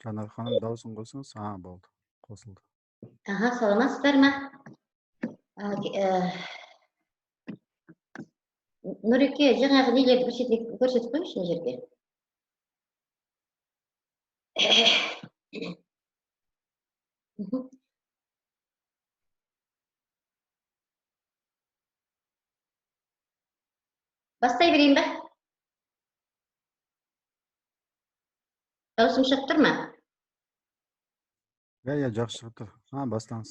Жанар ханым, дауысын қосыңыз. А, болды, қосылды. Аха, саламатсыздар ма? Нұреке, жаңағы нелерді көрсетіп қойыңызшы мына жерге. Бастай берейін ба? Дауысым шығып тұр ма? Иә, жақсы шығып тұр. Бастаңыз.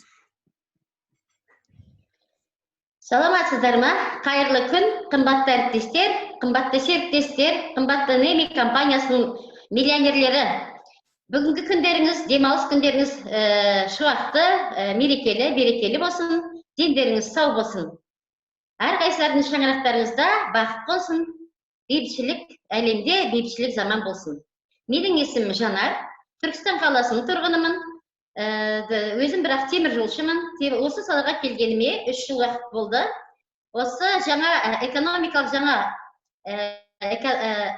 Саламатсыздар ма? Қайырлы күн, қымбатты әріптестер, қымбатты серіктестер, қымбатты Неми компаниясының миллионерлері. Бүгінгі күндеріңіз, демалыс күндеріңіз шуақты, мерекелі, берекелі болсын, дендеріңіз сау болсын. Әрқайсыларының шаңырақтарыңызда бақыт болсын, бейбітшілік әлемде бейбітшілік заман болсын. Менің есімім Жанар, Түркістан қаласының тұрғынымын. Өзім бірақ теміржолшымын. Осы салаға келгеніме 3 жыл уақыт болды. Осы жаңа экономикалық жаңа,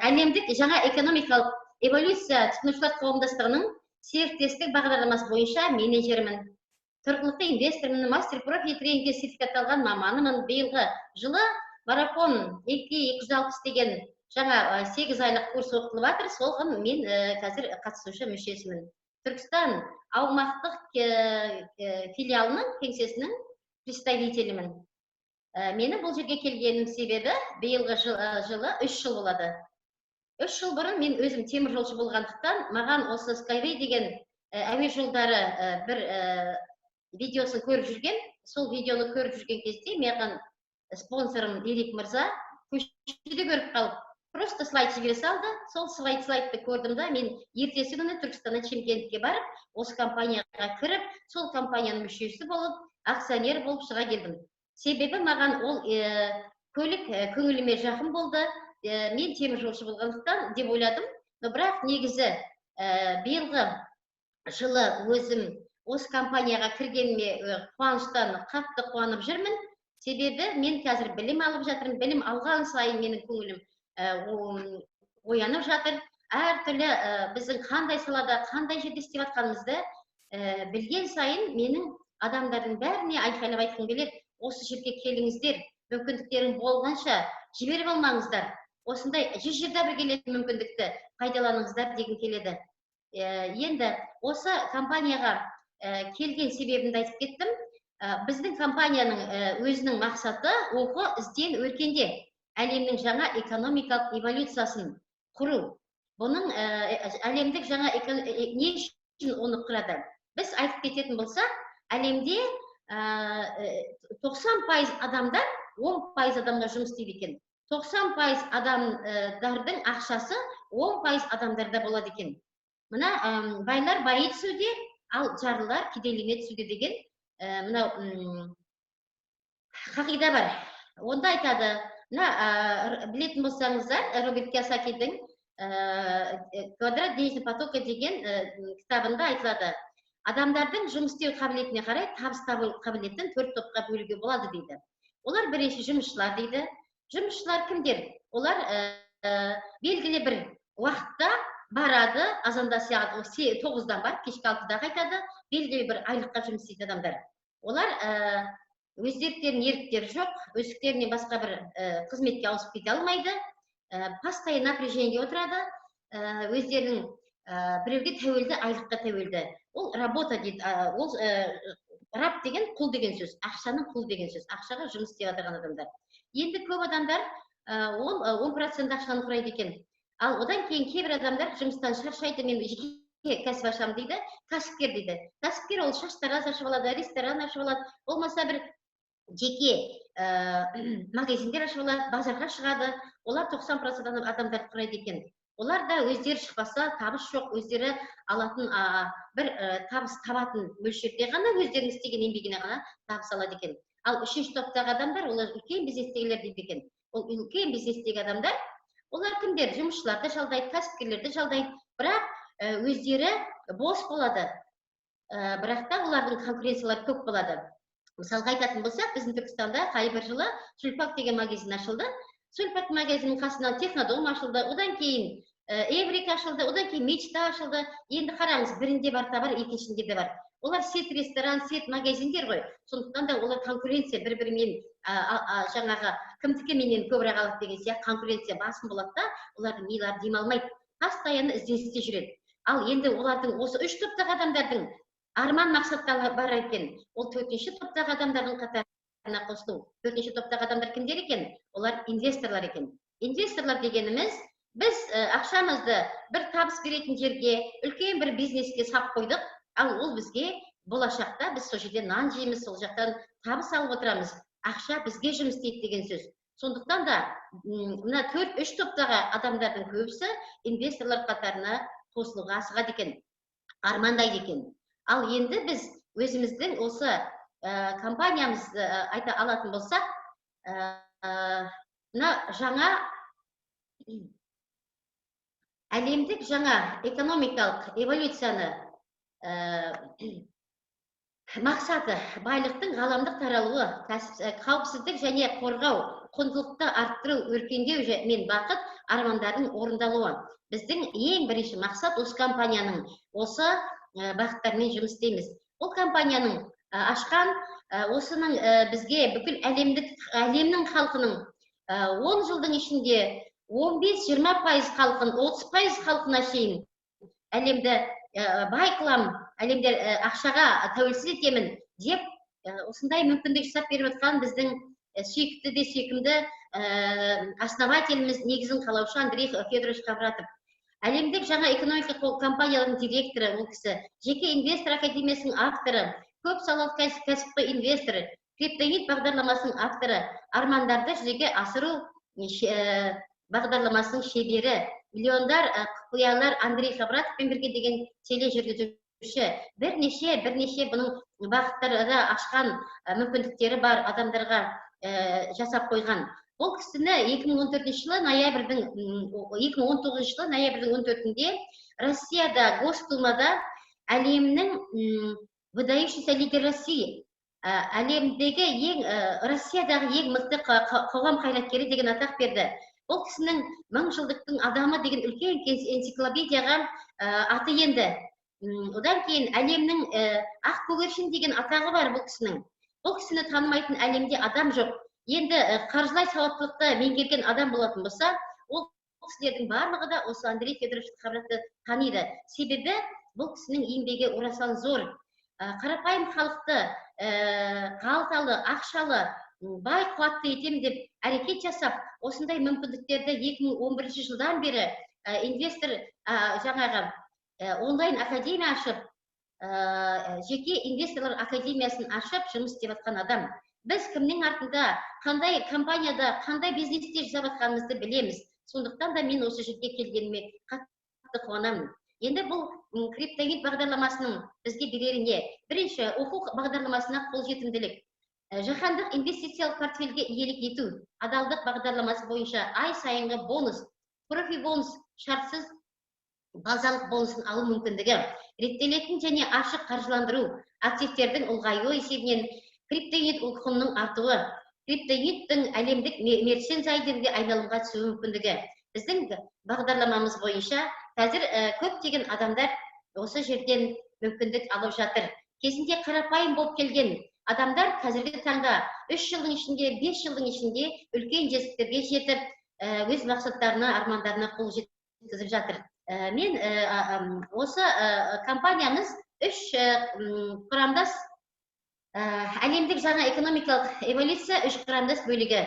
әлемдік жаңа экономикалық эволюция тұтынушылар қоғамдастығының серіктестік бағдарламасы бойынша менеджермін. Тұрғылықты инвестормын, мастер профи тренингке сертификатталған маманымын. Биылғы жылы марафон 2-260 деген жаңа 8 айлық курс оқытылып жатыр. Соған мен қазір қатысушы мүшесімін. Түркістан аумақтық филиалының кеңсесінің представителімін. Менің бұл жерге келгенім себебі биылғы жылы 3 жыл болады. 3 жыл бұрын мен өзім теміржолшы болғандықтан маған осы Skyway деген әуе жолдары бір видеосын көріп жүрген, сол видеоны көріп жүрген кезде маған спонсорым Ерик мырза көшеде көріп қалып, просто слайд жібере салды. Сол слайдты көрдім да, мен ертесі күні Түркістаннан Шымкентке барып, осы компанияға кіріп, сол компанияның мүшесі болып, акционер болып шыға келдім. Себебі маған ол көлік көңіліме жақын болды. Мен теміржолшы болғандықтан деп ойладым. Но бірақ негізі биылғы жылы өзім осы компанияға кіргеніме қуаныштан қатты қуанып жүрмін. Себебі мен қазір білім алып жатырмын. Білім алған сайын менің көңілім оянып жатыр. Әртүрлі біздің қандай салада, қандай жерде істеп жатқанымызды білген сайын менің адамдардың бәріне айқайлап айтқым келеді. Осы жерге келіңіздер, мүмкіндіктерің болғанша жіберіп алмаңыздар. Осындай 100 жылда бір келетін мүмкіндікті пайдаланыңыздар дегім келеді. Енді осы компанияға келген себебімді айтып кеттім. Біздің компанияның өзінің мақсаты оқы, ізден, өркенде әлемнің жаңа экономикалық эволюциясын құру. Бұның әлемдік жаңа не үшін оны құрады? Біз айтып кететін болсақ, әлемде 90% адамдар 10% адамға жұмыс істейді екен. 90% адамдардың ақшасы 10% адамдарда болады екен. Мына байлар байи түсуде, ал жарлылар кедейлене түсуде деген мынау қағида бар. Онда айтады, мына білетін болсаңыздар, Роберт Кийосакидің «Квадрат денежного потока» деген кітабында айтылады. Адамдардың жұмыс істеу қабілетіне қарай табыс табу қабілетін 4 топқа бөлуге болады дейді. Олар бірінші жұмысшылар дейді. Жұмысшылар кімдер? Олар белгілі бір уақытта барады, азанда сағат 9-дан барып, кешкі 6-да қайтады, белгілі бір айлыққа жұмыс істейтін адамдар. Олар өздерінің еріктері жоқ, өздеріне басқа бір қызметке ауысып кете алмайды, постоянно напряжениеде отырады, өздерінің біреуге тәуелді, айлыққа тәуелді. Ол работа дейді, ол раб деген құл деген сөз, ақшаның құл деген сөз, ақшаға жұмыс істеп отырған адамдар. Енді көп адамдар ол 10% ақшаны құрайды екен. Ал одан кейін кейбір адамдар жұмыстан шаршайды, мен жеке кәсіп ашамын дейді, кәсіпкер дейді. Кәсіпкер ол шаштараз ашып алады, ресторан ашып алады, болмаса бір жеке магазиндер ашып алады, базарға шығады. Олар 90% адамдарды құрайды екен. Олар да өздері шықпаса табыс жоқ, өздері алатын, бір табыс табатын мөлшерде ғана, өздерінің істеген еңбегіне ғана табыс алады екен. Ал үшінші топтағы адамдар, олар үлкен бизнестегілер дейді екен. Ол үлкен бизнестегі адамдар, олар кімдер? Жұмысшыларды жалдайды, кәсіпкерлерді жалдайды, бірақ өздері бос болады. Бірақ та олардың конкуренциялары көп болады. Мысалға айтатын болсақ, біздің Түркістанда қай бір жылы Сульпак деген магазин ашылды. Сульпак магазинінің қасынан Технодом ашылды. Одан кейін Эврика ашылды, одан кейін Мечта ашылды. Енді қараңыз, бірінде бар товар, екіншінде де бар. Олар сеть ресторан, сеть магазиндер ғой. Сондықтан да олар конкуренция бір-бірімен, жаңағы кімдікі менен көбірек алады деген сияқты конкуренция басым болады да, олардың милары демалмайды, постоянно ізденісте жүреді. Ал енді олардың осы үш топтағы адамдардың арман мақсаттары бар екен. Ол төртінші топтағы адамдардың қатарына қосылу. Төртінші топтағы адамдар кімдер екен? Олар инвесторлар екен. Инвесторлар дегеніміз, біз ақшамызды бір табыс беретін жерге, үлкен бір бизнеске сап қойдық, ал ол бізге болашақта біз сол жерден нан жейміз, сол жақтан табыс алып отырамыз. Ақша бізге жұмыс істейді деген сөз. Сондықтан да мына төрт, үш топтағы адамдардың көбісі инвесторлар қатарына қосылуға асығады екен, армандайды екен. Ал енді біз өзіміздің осы компаниямызды айта алатын болсақ, мына жаңа әлемдік жаңа экономикалық эволюцияны мақсаты байлықтың ғаламдық таралуы, қауіпсіздік және қорғау, құндылықты арттыру, өркендеу мен бақыт армандарының орындалуы. Біздің ең бірінші мақсат осы компанияның осы бағыттармен жұмыс істейміз. Бұл компанияның ашқан, осының бізге бүкіл әлемнің халқының 10 жылдың ішінде 15-20% халқын, 30% халқына шейін әлемді бай қылам, әлемде ақшаға тәуелсіз етемін деп осындай мүмкіндік жасап беріп жатқан біздің сүйікті де сүйкімді основателіміз, негізін қалаушы Андрей Федорович Ховратов. Әлемдік жаңа экономика компанияларының директоры ол кісі, жеке инвестор академиясының авторы, көп салалы кәсіпқой инвестор, криптоюнит бағдарламасының авторы, армандарды жүзеге асыру бағдарламасының шебері, миллиондар құпиялар Андрей Ховратовпен бірге деген тележүргізуші, бірнеше бұның бағыттары ашқан мүмкіндіктері бар адамдарға жасап қойған. Бұл кісіні 2014 жылы ноябрьдің, 2019 жылы ноябрьдің 14-інде Россияда Госдумада әлемнің выдающийся лидер России, әлемдегі ең, Россиядағы ең мықты қоғам қайраткері деген атақ берді. Бұл кісінің мың жылдықтың адамы деген үлкен энциклопедияға аты енді. Одан кейін әлемнің ақ көгершін деген атағы бар бұл кісінің. Бұл кісіні танымайтын әлемде адам жоқ. Енді қаржылай сауаттылықты меңгерген адам болатын болса, ол кісілердің барлығы да осы Андрей Федорович Ховратовты таниды. Себебі бұл кісінің еңбегі орасан зор. Қарапайым халықты қалталы, ақшалы, бай қуатты етемін деп әрекет жасап, осындай мүмкіндіктерді 2011 жылдан бері инвестор жаңағы онлайн академия ашып, жеке инвесторлар академиясын ашып жұмыс істеп жатқан адам. Біз кімнің артында, қандай компанияда, қандай бизнесте жасап жатқанымызды білеміз. Сондықтан да мен осы жерге келгеніме қатты қуанамын. Енді бұл криптоюнит бағдарламасының бізге берері не? Бірінші, оқу бағдарламасына қолжетімділік. Жаһандық инвестициялық портфельге иелік ету, адалдық бағдарламасы бойынша ай сайынғы бонус, профи бонус, шартсыз базалық бонусын алу мүмкіндігі, реттелетін және ашық қаржыландыру, активтердің ұлғаюы есебінен криптоюнит құнының артуы, криптоюниттің әлемдік мерчендайзинге айналымға түсуі мүмкіндігі. Біздің бағдарламамыз бойынша қазір көптеген адамдар осы жерден мүмкіндік алып жатыр. Кезінде қарапайым болып келген адамдар қазіргі таңда 3 жылдың ішінде, 5 жылдың ішінде үлкен жетістіктерге жетіп, өз мақсаттарына, армандарына қол жеткізіп жатыр. Мен осы компаниямыз үш құрамдас әлемдік жаңа экономикалық эволюция үш құрамдас бөлігі.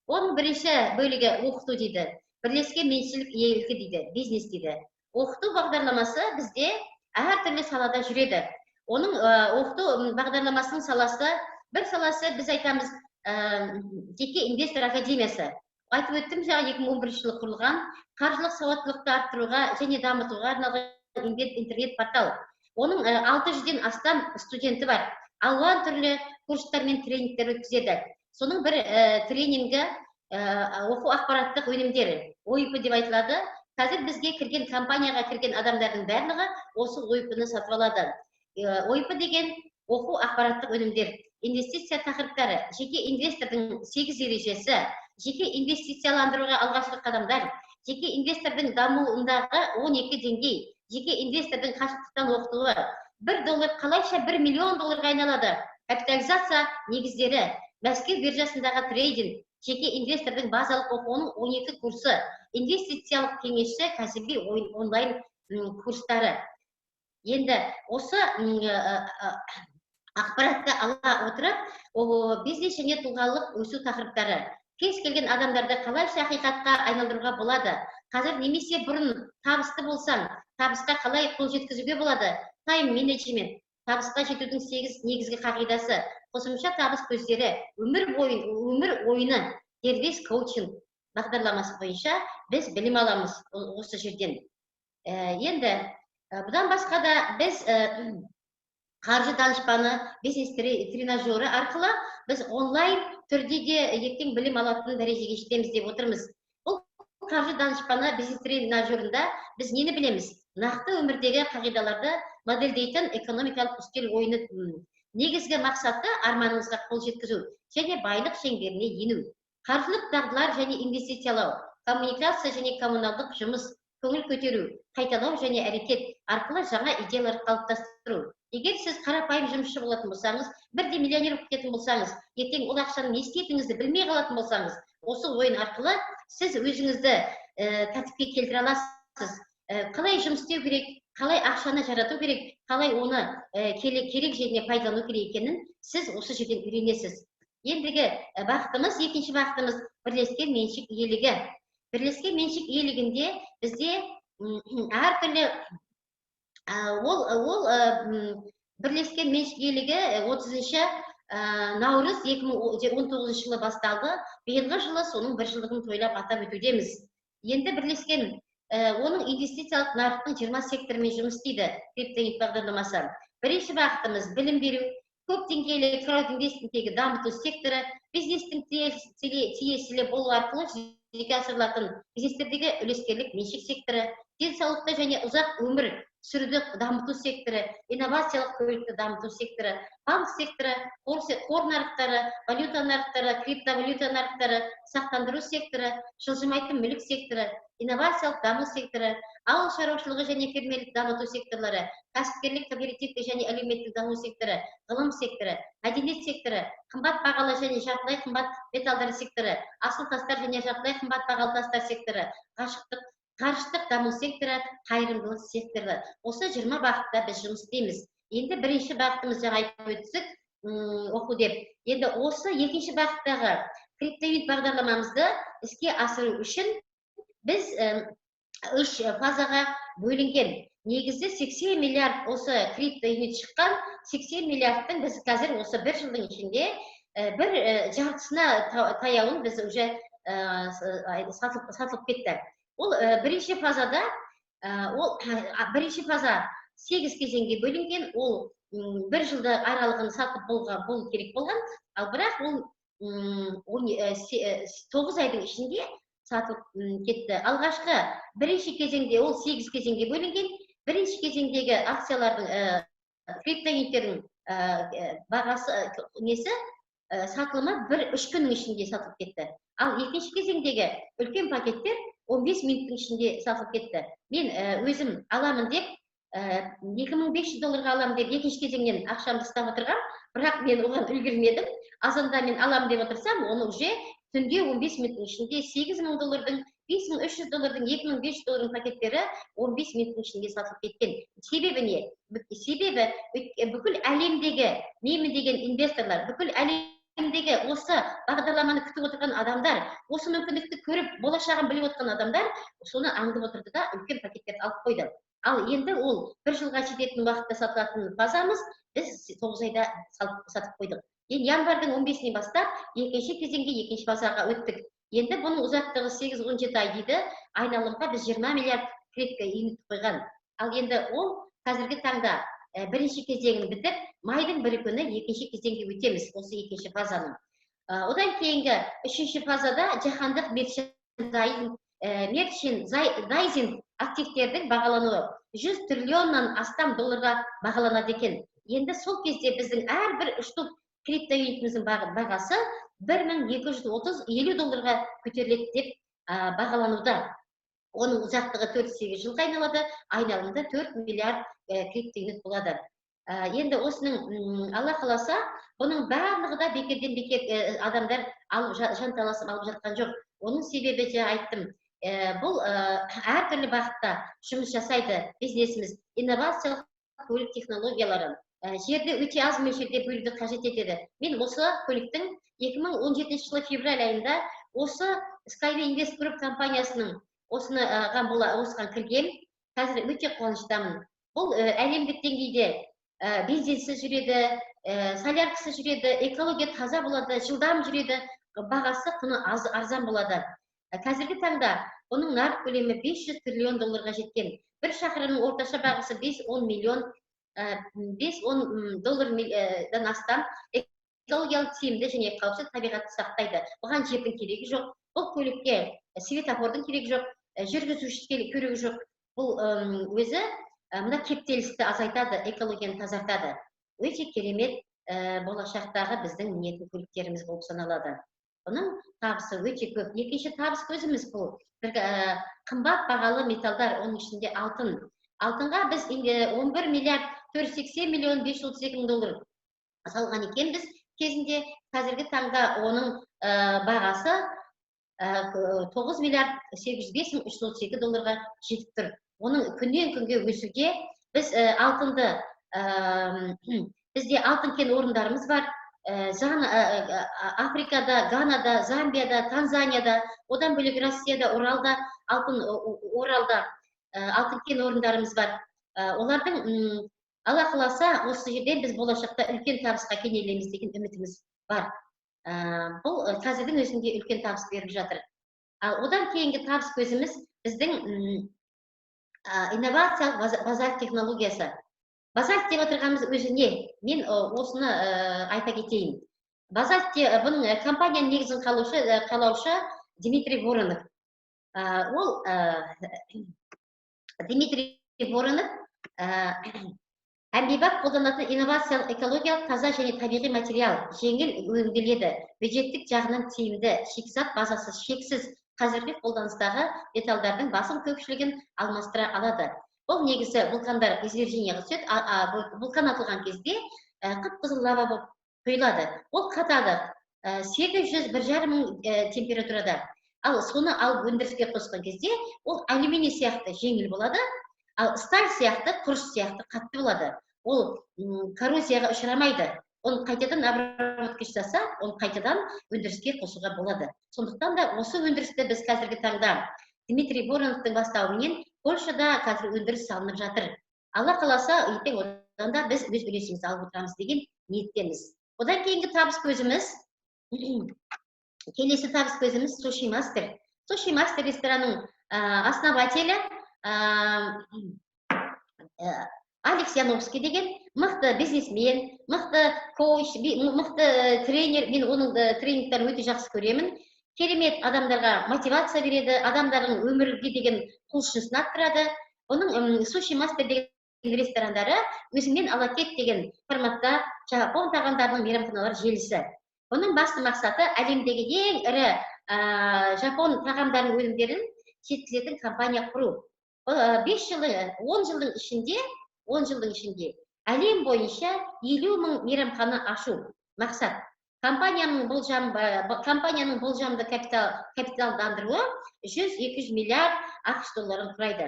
Оның бірінші бөлігі оқыту дейді, бірлескен меншік иелігі дейді, бизнес дейді. Оқыту бағдарламасы бізде әртүрлі салада жүреді. Оның оқыту бағдарламасының саласы, бір саласы біз айтамыз жеке инвестор академиясы. Айтып өттім, жаңа 2011 жылы құрылған, қаржылық сауаттылықты арттыруға және дамытуға арналған интернет портал. Оның 600-ден астам студенті бар. Алуан түрлі курстар мен тренингтер өткізеді. Соның бір тренингі оқу ақпараттық өнімдері, ОИП деп айтылады. Қазір бізге кірген, компанияға кірген адамдардың барлығы осы ОИП-ны сатып алады. ОИП деген оқу ақпараттық өнімдер, инвестиция тақырыптары, жеке инвестордың 8 ережесі, жеке инвестицияландыруға алғашқы қадамдар, Жеке инвестордың дамуындағы 12 деңгей, жеке инвестордың қашықтықтан оқытуы, 1 доллар қалайша 1 миллион долларға айналады, капитализация негіздері, Мәскеу биржасындағы трейдинг, жеке инвестордың базалық оқуының 12 курсы, инвестициялық кеңесші кәсіби онлайн курстары. Енді осы ақпаратты ала отырып, бизнес және тұлғалық өсу тақырыптары. Кез келген адамдарды қалайша ақиқатқа айналдыруға болады? Қазір немесе бұрын табысты болсаң, табысқа қалай қол жеткізуге болады? Тайм менеджмент, табысқа жетудің 8 негізгі қағидасы, қосымша табыс көздері, өмір ойыны, дербес коучинг бағдарламасы бойынша біз білім аламыз осы жерден. Енді бұдан басқа да біз қаржы данышпаны, бизнес тренажері арқылы біз онлайн түрде де ертең білім алатын дәрежеге жетеміз деп отырмыз. Бұл қаржы данышпаны, бизнес тренажерында біз нені білеміз? Нақты өмірдегі қағидаларды модельдейтін экономикалық үстел ойыны. Негізгі мақсаты арманыңызға қол жеткізу және байлық шеңберіне ену. Қаржылық дағдылар және инвестициялау, коммуникация және коммуналдық жұмыс, көңіл көтеру, қайталау және әрекет арқылы жаңа идеялар қалыптастыру. Егер сіз қарапайым жұмысшы болатын болсаңыз, бірде миллионер болып кететін болсаңыз, ертең ол ақшаны не істейтініңізді білмей қалатын болсаңыз, осы ойын арқылы сіз өзіңізді тәртіпке келтіре аласыз. Қалай жұмыс істеу керек, қалай ақшаны жарату керек, қалай оны керек жеріне пайдалану керек екенін сіз осы жерден үйренесіз. Ендігі бағытымыз, екінші бағытымыз бірлескен меншік иелігі. Бірлескен меншік иелігінде бізде әртүрлі ол бірлескен меншік иелігі 30 наурыз 2019 жылы басталды. Биылғы жылы соның бір жылдығын тойлап атап өтудеміз. Енді бірлескен оның инвестициялық нарықтың 20 секторымен жұмыс істейді криптоюнит бағдарламасы. Бірінші бағытымыз білім беру, көп деңгейлі краудинвестингтегі дамыту секторы, бизнестің тиесілі болу арқылы жүзеге асырылатын бизнестердегі үлескерлік меншік секторы, денсаулықты және ұзақ өмір сүруді дамыту секторы, инновациялық көлікті дамыту секторы, банк секторы, қор нарықтары, валюта нарықтары, криптовалюта нарықтары, сақтандыру секторы, жылжымайтын мүлік секторы, инновациялық даму секторы, ауыл шаруашылығы және фермерлік дамыту секторлары, кәсіпкерлік, кооперативті және әлеуметтік даму секторы, ғылым секторы, мәдениет секторы, қымбат бағалы және жартылай қымбат металдар секторы, асыл тастар және жартылай қымбат бағалы тастар секторы, ғарыштық даму секторы, қайырымдылық секторы. Осы 20 бағытта біз жұмыс істейміз. Енді бірінші бағытымыз жаңа айтып өттік, оқу деп. Енді осы екінші бағыттағы криптоюнит бағдарламамызды іске асыру үшін біз үш фазаға бөлінген. Негізі 80 миллиард осы криптоюнит шыққан, 80 миллиардтың біз қазір осы бір жылдың ішінде бір жартысына таяуын біз уже сатылып кетті. Ол бірінші фазада, ол бірінші фаза 8 кезеңге бөлінген, ол бір жылда аралығын сатып болу керек болған, ал бірақ ол 9 айдың ішінде сатылып кетті. Алғашқы бірінші кезеңде ол 8 кезеңге бөлінген. Бірінші кезеңдегі акциялардың, криптоюниттердің бағасы, несі, сатылымы бір үш күннің ішінде сатылып кетті. Ал екінші кезеңдегі үлкен пакеттер 15 минуттың ішінде сатылып кетті. Мен өзім аламын деп, 2500 долларға аламын деп екінші кезеңнен ақшамды ұстап отырғам, бірақ мен оған үлгермедім. Азанда мен аламын деп отырсам, оны уже түнде 15 минуттың ішінде 8000 доллардың, 5300 доллардың, 2500 доллардың пакеттері 15 минуттың ішінде сатылып кеткен. Себебі не? Себебі бүкіл әлемдегі менмін деген инвесторлар, бүкіл әлемдегі осы бағдарламаны күтіп отырған адамдар, осы мүмкіндікті көріп, болашағын біліп отырған адамдар соны аңдып отырды да үлкен пакеттерді алып қойды. Ал енді ол бір жылға жететін уақытта сатылатын фазамыз біз 9 айда сатып қойдық. Енді январьдың 15-інен бастап екінші кезеңге, екінші фазаға өттік. Енді бұның ұзақтығы 8-17 ай дейді. Айналымға біз 20 миллиард криптоюнит қойған. Ал енді ол қазіргі таңда бірінші кезеңін бітіп, майдың бірі күні екінші кезеңге өтеміз, осы екінші фазаның. Одан кейінгі үшінші фазада жаһандық мерчендайзинг активтердің бағалануы 100 триллионнан астам долларға бағаланады екен. Енді сол кезде біздің әрбір штук криптоюнитіміздің бағасы 1230-50 долларға көтеріледі деп бағалануда. Оның ұзақтығы 4-8 жылға айналады, айналымда 4 миллиард криптоюнит болады. Енді осының, Алла қаласа, бұның барлығы да бекерден бекер адамдар алып, жанталасып алып жатқан жоқ. Оның себебі, жаңа айттым, бұл әртүрлі бағытта жұмыс жасайды бизнесіміз. Инновациялық көлік технологиялары жерді өте аз мөлшерде бөлуді қажет етеді. Мен осы көліктің 2017 жылы февраль айында осы Skyway Invest Group компаниясының осыны бола, осыған кіргем. Қазір өте қуаныштамын. Бұл әлемдік деңгейде бензинсіз жүреді, соляркасыз жүреді, экология таза болады, жылдам жүреді, бағасы, құны аз, арзан болады. Қазіргі таңда бұның нарық көлемі 500 триллион долларға жеткен. Бір шақырымның орташа бағасы 5-10 миллион, 5-10 доллардан астам. Экологиялық тиімді және қауіпсіз, табиғатты сақтайды. Бұған жердің керегі жоқ, бұл көлікке светофордың керегі жоқ, жүргізуші керегі жоқ. Бұл өзі мына кептелісті азайтады, экологияны тазартады. Өте керемет, болашақтағы біздің мінетін көліктеріміз болып саналады. Бұның табысы өте көп. Екінші табыс көзіміз бұл бір, қымбат бағалы металдар, оның ішінде алтын. Алтынға біз 11 миллиард 480 миллион 532 мың доллар салған екенбіз кезінде. Қазіргі таңда оның бағасы 9 миллиард 805 мың 332 долларға жетіп тұр. Оның күннен күнге өсуде. Біз алтынды, бізде алтын кен орындарымыз бар. Африкада, Ганада, Замбияда, Танзанияда, одан бөлек Россияда, Уралда, алтын Оралда алтын кен орындарымыз бар. Олардың, Алла қаласа, осы жерден біз болашақта үлкен табысқа кенелеміз деген үмітіміз бар. Бұл қазірдің өзінде үлкен табыс беріп жатыр. Ал одан кейінгі табыс көзіміз біздің инновациялық базальт технологиясы. Базальт деп отырғанымыз өзі не? Мен осыны айта кетейін. Базальт, бұның компанияның негізін қалаушы Дмитрий Воронов. Ол Дмитрий Воронов әмбебап қолданатын инновациялық, экологиялық таза және табиғи материал, жеңіл өңделеді, бюджеттік жағынан тиімді, шикізат базасы шексіз, қазіргі қолданыстағы металдардың басым көпшілігін алмастыра алады. Бұл негізі вулкандар извержениеға түседі. Вулкан атылған кезде қып қызыл лава болып құйылады. Ол қатады 800, 1500 температурада. Ал соны алып өндіріске қосқан кезде ол алюминий сияқты жеңіл болады, ал сталь сияқты, құрыш сияқты қатты болады. Ол коррозияға ұшырамайды. Оны қайтадан обработка жасаса, оны қайтадан өндіріске қосуға болады. Сондықтан да осы өндірісті біз қазіргі таңда Дмитрий Вороновтың бастауымен Польшада қазір өндіріс салынып жатыр. Алла қаласа, ертең одан да біз өз үлесімізді алып отырамыз деген ниеттеміз. Одан кейінгі табыс көзіміз, келесі табыс көзіміз — Суши Мастер. Суши Мастер ресторанының основателі Алекс Яновский деген мықты бизнесмен, мықты коуч, мықты тренер. Мен оның тренингтерін өте жақсы көремін. Керемет адамдарға мотивация береді, адамдардың өмірге деген құлшынысын арттырады. Оның Суши Мастер деген ресторандары «Өзіңмен ала кет» деген форматта жапон тағамдарының мейрамханалар желісі. Бұның басты мақсаты — әлемдегі ең ірі жапон тағамдарының өнімдерін жеткізетін компания құру. 5 жыл, 10 жылдың ішінде, 10 жылдың ішінде әлем бойынша 50 000 мейрамхана ашу мақсат. Компанияның болжамды капиталдандыруы 100-200 миллиард АҚШ долларын құрайды.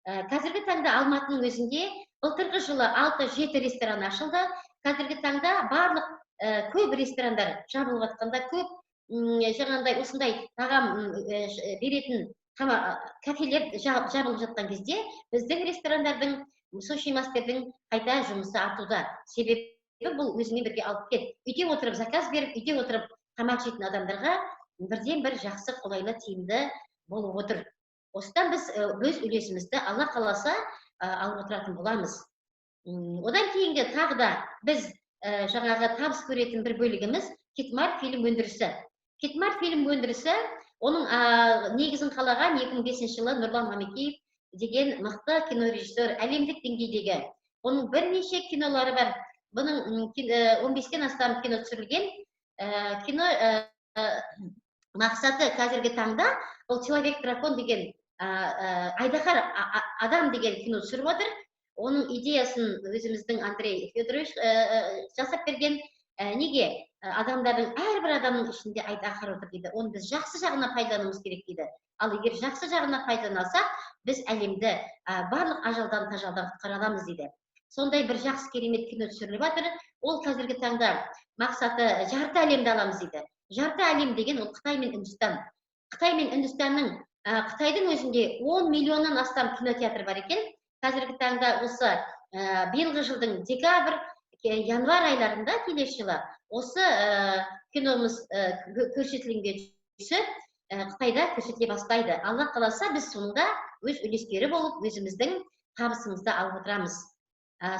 Қазіргі таңда Алматының өзінде былтырғы жылы 6-7 ресторан ашылды. Қазіргі таңда барлық көп ресторандар жабылып жатқанда, көп жаңағындай осындай тағам беретін кафелер жабылып жатқан кезде, біздің ресторандардың, Суши Мастердің қайта жұмысы артуда. Себебі бұл өзіңмен бірге алып кет, үйде отырып заказ беріп, үйде отырып тамақ жейтін адамдарға бірден бір жақсы, қолайлы, тиімді болып отыр. Осыдан біз өз үлесімізді, Алла қаласа, алып отыратын боламыз. Одан кейінгі тағы да біз жаңағы табыс көретін бір бөлігіміз — Китмар фильм өндірісі. Китмар фильм өндірісі, оның негізін қалаған 2005 жылы Нұрлан Мамекеев деген мықты кинорежиссер, әлемдік деңгейдегі. Оның бірнеше кинолары бар. Бұның 15-тен астам кино түсірілген. Кино мақсаты қазіргі таңда бұл «Человек дракон» деген. Айдаһар адам деген кино түсіріп отыр. Оның идеясын өзіміздің Андрей Федорович жасап берген. Неге? Адамдардың, әрбір адамның ішінде айдаһар отыр дейді. Оны біз жақсы жағына пайдалануымыз керек дейді. Ал егер жақсы жағына пайдалансақ, біз әлемді барлық ажалдан, тажалдан құтқара аламыз дейді. Сондай бір жақсы керемет кино түсіріліп жатыр. Ол қазіргі таңда мақсаты жарты әлемді аламыз дейді. Жарты әлем деген ол Қытай мен Үндістан. Қытай мен Үндістанның, Қытайдың өзінде 10 миллионнан астам кинотеатр бар екен. Қазіргі таңда осы биылғы жылдың декабрь, январь айларында келесі жылы осы киномыз көрсетілімге түсіп, Қытайда көрсетіле бастайды. Алла қаласа, біз сонда өз үлескері болып, өзіміздің табысымызды алып отырамыз.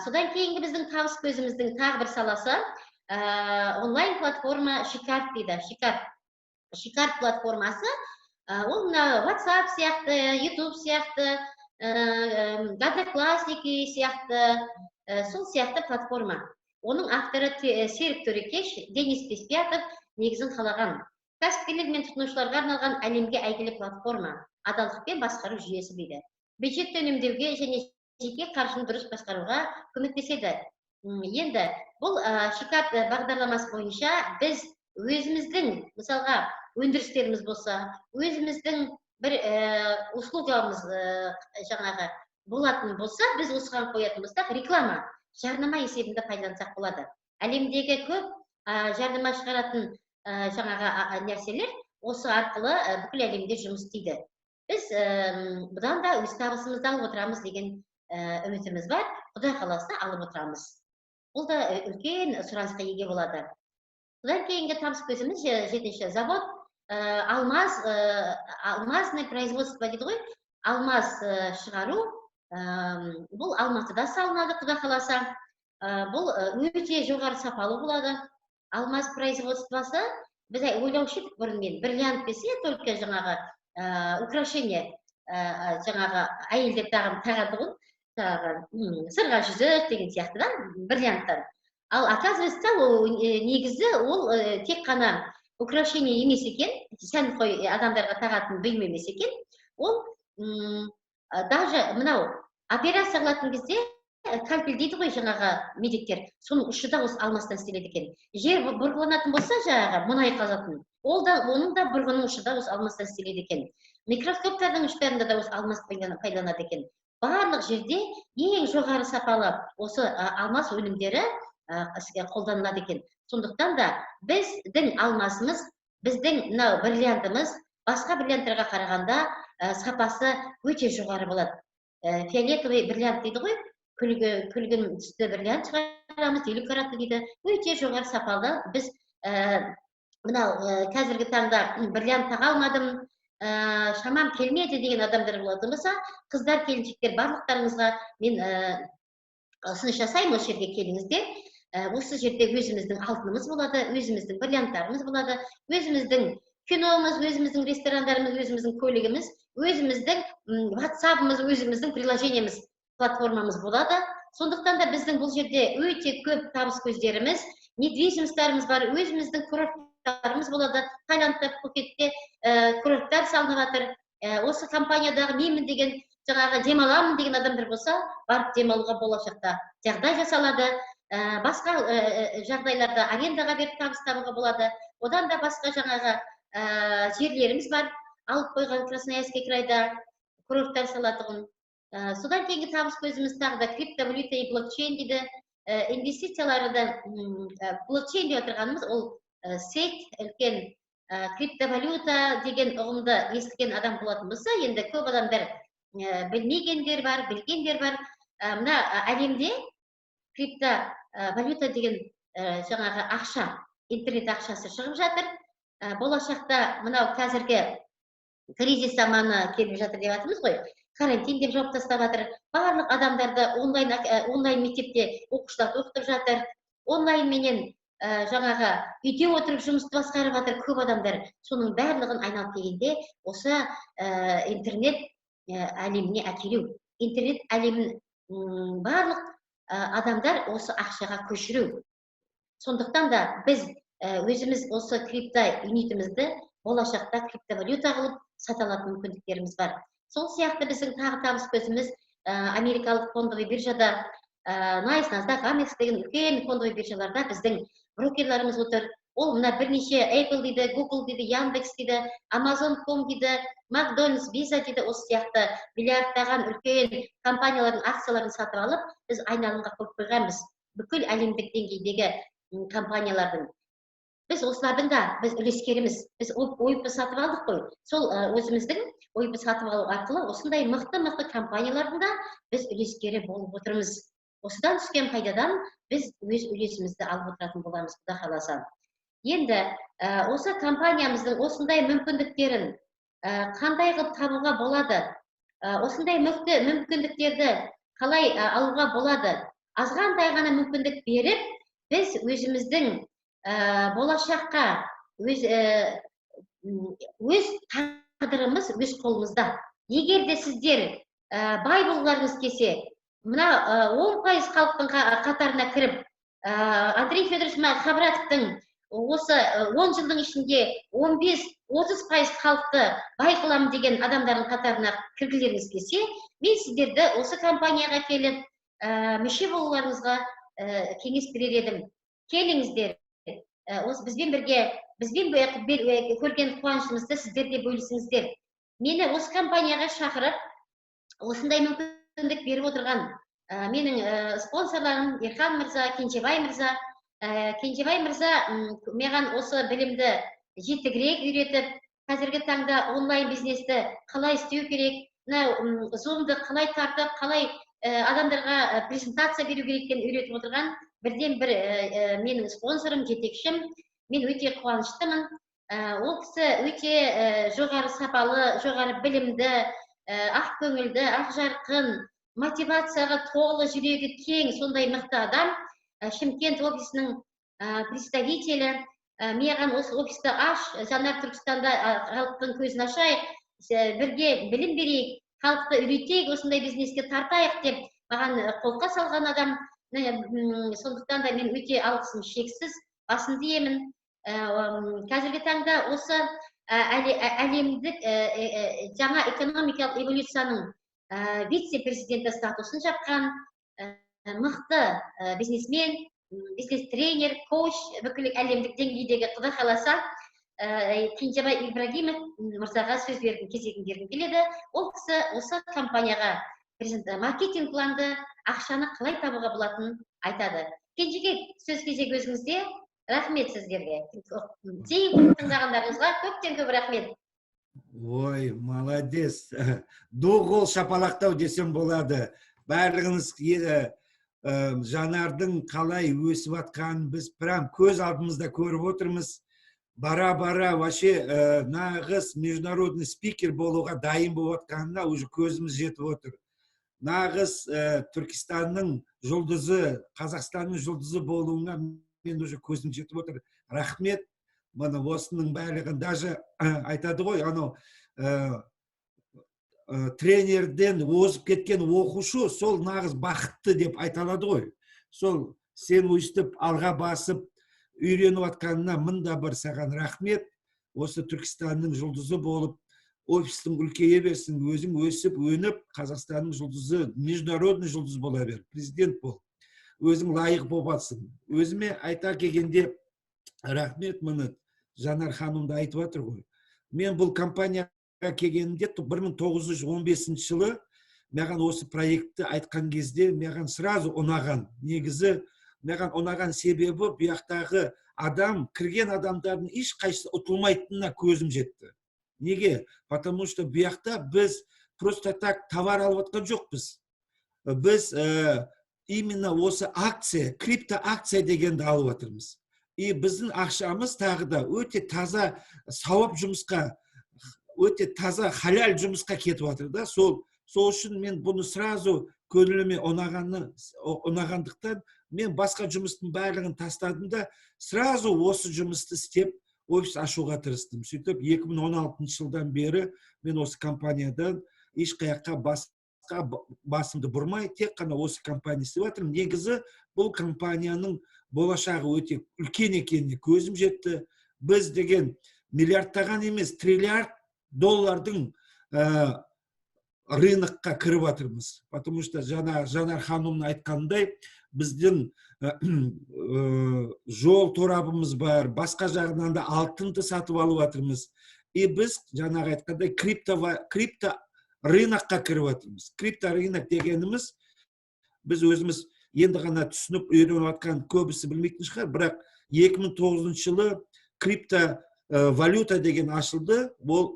Содан кейінгі біздің табыс көзіміздің тағы бір саласы онлайн платформа Шикарт дейді. Шикарт. Шикарт платформасы, ол мына WhatsApp сияқты, YouTube сияқты, Одноклассники сияқты, сол сияқты платформа. Оның авторы Серік Төрекеш, Денис Беспятов негізін қалаған. Кәсіпкерлер мен тұтынушыларға арналған әлемге әйгілі платформа, адалдықпен басқару жүйесі дейді. Бюджетті үнемдеуге және жеке қаржыны дұрыс басқаруға көмектеседі. Енді бұл Шикарт бағдарламасы бойынша біз өзіміздің, мысалға, өндірістеріміз болса, өзіміздің бір услугамыз жаңағы болатын болса, біз осыған қоятын болсақ, реклама, жарнама есебінде пайдалансақ болады. Әлемдегі көп жарнама шығаратын жаңағы нәрселер осы арқылы бүкіл әлемде жұмыс істейді. Біз бұдан да өз табысымызды алып отырамыз деген үмітіміз бар. Құдай қаласа, алып отырамыз. Бұл да үлкен сұранысқа ие болады. Содан кейінгі табыс көзіміз жетінші завод, алмаз, алмазный производство дейді ғой, алмаз шығару. Бұл Алматыда салынады, Құдай қаласа. Бұл өте жоғары сапалы болады. Алмаз производствосы, біз ойлаушы едік бұрын, мен бриллиант десе, только жаңағы украшение, жаңағы әйелдер тағады ғой, жаңағы сырға, жүзік деген сияқты да, бриллианттар. Ал оказывается, ол негізі ол тек қана украшение емес екен, сәнқой адамдарға тағатын бұйым емес екен. Ол даже мынау операция қылатын кезде скальпель дейді ғой жаңағы медиктер, соның ұшы да осы алмастан істеледі екен. Жер бұрғыланатын болса, жаңағы мұнай қазатын, ол да, оның да бұрғының ұшы да осы алмастан істеледі екен. Микроскоптардың ұштарында да осы алмас пайдаланады екен. Барлық жерде ең жоғары сапалы осы алмас өнімдері қолданылады екен. Сондықтан да біздің алмасымыз, біздің мынау бриллиантымыз басқа бриллианттарға қарағанда сапасы өте жоғары болады. Фиолетовый бриллиант дейді ғой, күлгін түсті бриллиант шығарамыз, 50 каратты дейді, өте жоғары сапалы. Біз мынау қазіргі таңда бриллиант таға алмадым, шамам келмеді деген адамдар болатын болса, қыздар, келіншектер, барлықтарыңызға мен ұсыныс жасаймын: осы жерге келіңіздер. Осы жерде өзіміздің алтынымыз болады, өзіміздің бриллианттарымыз болады, өзіміздің киномыз, өзіміздің ресторандарымыз, өзіміздің көлігіміз, өзіміздің ватсабымыз, өзіміздің приложениеміз, платформамыз болады. Сондықтан да біздің бұл жерде өте көп табыс көздеріміз, недвижимостьтарымыз бар, өзіміздің курорттарымыз болады. Таиландта, Пхукетте курорттар салынып жатыр. Осы компаниядағы менмін деген, жаңағы демаламын деген адамдар болса, барып демалуға болашақта жағдай жасалады. Басқа жағдайларда арендаға беріп табыс табуға болады. Одан да басқа жаңағы жерлеріміз бар алып қойған, Красноярский крайда курорттар салатұғын. Содан кейінгі табыс көзіміз тағы да криптовалюта и блокчейн дейді. Инвестициялары да. Блокчейн деп отырғанымыз ол сеть, үлкен криптовалюта деген ұғымды естіген адам болатын болса, енді көп адамдар білмегендер бар, білгендер бар. Мына әлемде криптовалюта деген жаңағы ақша, интернет ақшасы шығып жатыр. Болашақта мынау қазіргі кризис заманы келіп жатыр деп жатырмыз ғой, карантин деп жауып тастап жатыр барлық адамдарды, онлайн мектепте оқушыларды оқытып жатыр, онлайнменен жаңағы үйде отырып жұмысты басқарып жатыр көп адамдар. Соның барлығын айналып келгенде осы интернет әлеміне әкелу, интернет әлемін барлық адамдар осы ақшаға көшіру. Сондықтан да біз өзіміз осы крипто юнитімізді болашақта криптовалюта қылып сата алатын мүмкіндіктеріміз бар. Сол сияқты біздің тағы табыс көзіміз америкалық фондовый биржада, NYSE, NASDAQ, Amex деген үлкен фондовый биржаларда біздің брокерларымыз отыр. Ол мына бірнеше Apple дейді, Google дейді, Яндекс дейді, Amazon.com дейді, Макдональдс, Visa дейді. Осы сияқты миллиардтаған үлкен компаниялардың акцияларын сатып алып, біз айналымға қойып қойғанбыз. Бүкіл әлемдік деңгейдегі компаниялардың біз осылардың да біз үлескеріміз. Біз ОИП сатып алдық қой. Сол өзіміздің ОИП сатып алу арқылы осындай мықты мықты компаниялардың да біз үлескері болып отырмыз. Осыдан түскен пайдадан біз өз үлесімізді алып отыратын боламыз, құда қаласа. Енді осы компаниямыздың осындай мүмкіндіктерін қандай қылып табуға болады, осындай мықты мүмкіндіктерді қалай алуға болады? Азғантай ғана мүмкіндік беріп, біз өзіміздің болашаққа өз тағдырымыз өз қолымызда. Егер де сіздер бай болғыларыңыз келсе, мына 10% халықтың қатарына кіріп, Андрей Федорович Хабратовтың осы 10 жылдың ішінде 15-30% халықты бай қыламын деген адамдардың қатарына кіргілеріңіз келсе, мен сіздерді осы компанияға келіп, мүше болуларыңызға кеңес берер едім. Келіңіздер, осы бізбен бірге, бізбен көрген қуанышымызды сіздер де бөлісіңіздер. Мені осы компанияға шақырып, осындай мүмкіндік беріп отырған менің спонсорларым Ерхан мырза, Кенжебай мырза. Кенжебай мырза маған осы білімді жетігірек үйретіп, қазіргі таңда онлайн бизнесті қалай істеу керек, мына Зумды қалай тартып, қалай адамдарға презентация беру керек екенін үйретіп отырған бірден бір менің спонсорым, жетекшім. Мен өте қуаныштымын. Ол кісі өте жоғары сапалы, жоғары білімді, ақ көңілді, ақ жарқын, мотивацияға толы, жүрегі кең, сондай мықты адам. Шымкент офисінің представителі. Маған осы офисті аш, Жанар, Түркістанда халықтың көзін ашайық, бірге білім берейік, халықты үйретейік, осындай бизнеске тартайық деп маған қолқа салған адам. Сондықтан да мен өте алғысым шексіз, басымды иемін. Қазіргі таңда осы әлемдік жаңа экономикалық эволюцияның вице президенті статусын жапқан мықты бизнесмен, бизнес тренер, коуч, бүкіл әлемдік деңгейдегі, құдай қаласа, Кенжебай Ибрагимов мырзаға сөз бергім, кезегін бергім келеді. Ол кісі осы компанияға маркетинг планды, ақшаны қалай табуға болатынын айтады. Кенжеке, сөз кезегі өзіңізде. Рахмет сіздерге, зейін тыңдағандарыңызға көптен көп рахмет. Ой, молодец! Ду қол шапалақтау десем болады. Барлығыңыз Жанардың қалай өсіп жатқанын біз прям көз алдымызда көріп отырмыз. Бара бара вообще нағыз международный спикер болуға дайын болып жатқанына уже көзіміз жетіп отыр. Нағыз Түркістанның жұлдызы, Қазақстанның жұлдызы болуына мен уже көзім жетіп отыр. Рахмет. Міне, осының барлығын даже айтады ғой анау, тренерден озып кеткен оқушы сол нағыз бақытты деп айта алады ғой. Сол сен өйстіп алға басып үйреніп жатқанына мың да бір саған рахмет. Осы Түркістанның жұлдызы болып, офистің үлкейе берсін, өзің өсіп өніп, Қазақстанның жұлдызы, международный жұлдыз бола бер, президент бол, өзің лайық болып жатсың. Өзіме айта келгенде, рахмет. Міне, Жанар ханым да айтып жатыр ғой. Мен бұл компанияға келгенімде, 1915 жылы маған осы проектті айтқан кезде, маған сразу ұнаған. Негізі маған ұнаған себебі, бұл жақтағы адам, кірген адамдардың ешқайсысы ұтылмайтынына көзім жетті. Неге? Потому что бұл жақта біз просто так товар алып жатқан жоқпыз. Біз именно осы акция, крипто акция дегенді алып жатырмыз. И біздің ақшамыз тағы да өте таза, сауап жұмысқа, өте таза, халал жұмысқа кетіп жатыр да. Сол үшін мен бұны сразу көңіліме ұнағаны, ұнағандықтан мен басқа жұмыстың барлығын тастадым да, сразу осы жұмысты істеп, офис ашуға тырыстым. Сөйтіп 2016 жылдан бері мен осы компаниядан ешқаяққа басқа басымды бұрмай, тек қана осы компания істеп жатырмын. Негізі бұл компанияның болашағы өте үлкен екеніне көзім жетті. Біз деген миллиардтаған емес, триллиард доллардың рынокқа кіріп жатырмыз, потому что жаңа Жанар ханымның айтқанындай, біздің жол торабымыз бар, басқа жағынан да алтынды сатып алып жатырмыз. И біз жаңағы айтқандай крипто рынокқа кіріп жатырмыз. Крипто рынок дегеніміз, біз өзіміз енді ғана түсініп, үйреніп жатқан, көбісі білмейтін шығар, бірақ 2009 жылы крипто валюта деген ашылды, ол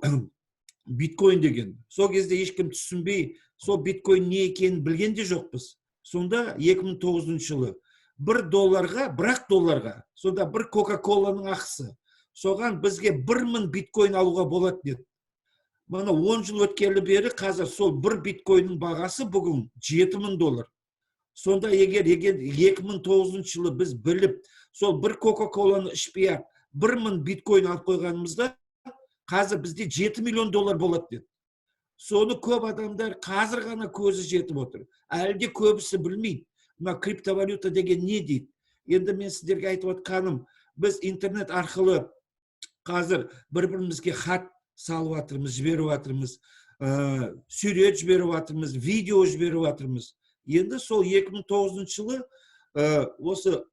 биткоин деген. Сол кезде ешкім түсінбей, сол биткоин не екенін білген де жоқпыз. Сонда 2009 жылы 1 долларға, 1-ақ долларға, сонда бір кока коланың ақысы, соған бізге 1000 биткоин алуға болатын еді. Мына 10 жыл өткелі бері қазір сол бір биткоиннің бағасы бүгін 7000 доллар. Сонда егер 2009 жылы біз біліп, сол бір кока коланы ішпей ақ 1000 биткоин алып қойғанымызда, қазір бізде 7 миллион доллар болады деді. Соны көп адамдар қазір ғана көзі жетіп отыр, әлі де көбісі білмейді, мына криптовалюта деген не дейді. Енді мен сіздерге айтып отқаным, біз интернет арқылы қазір бір бірімізге хат салып жатырмыз, жіберіп жатырмыз, сурет жіберіп жатырмыз, видео жіберіп жатырмыз. Енді сол 2009 жылы осы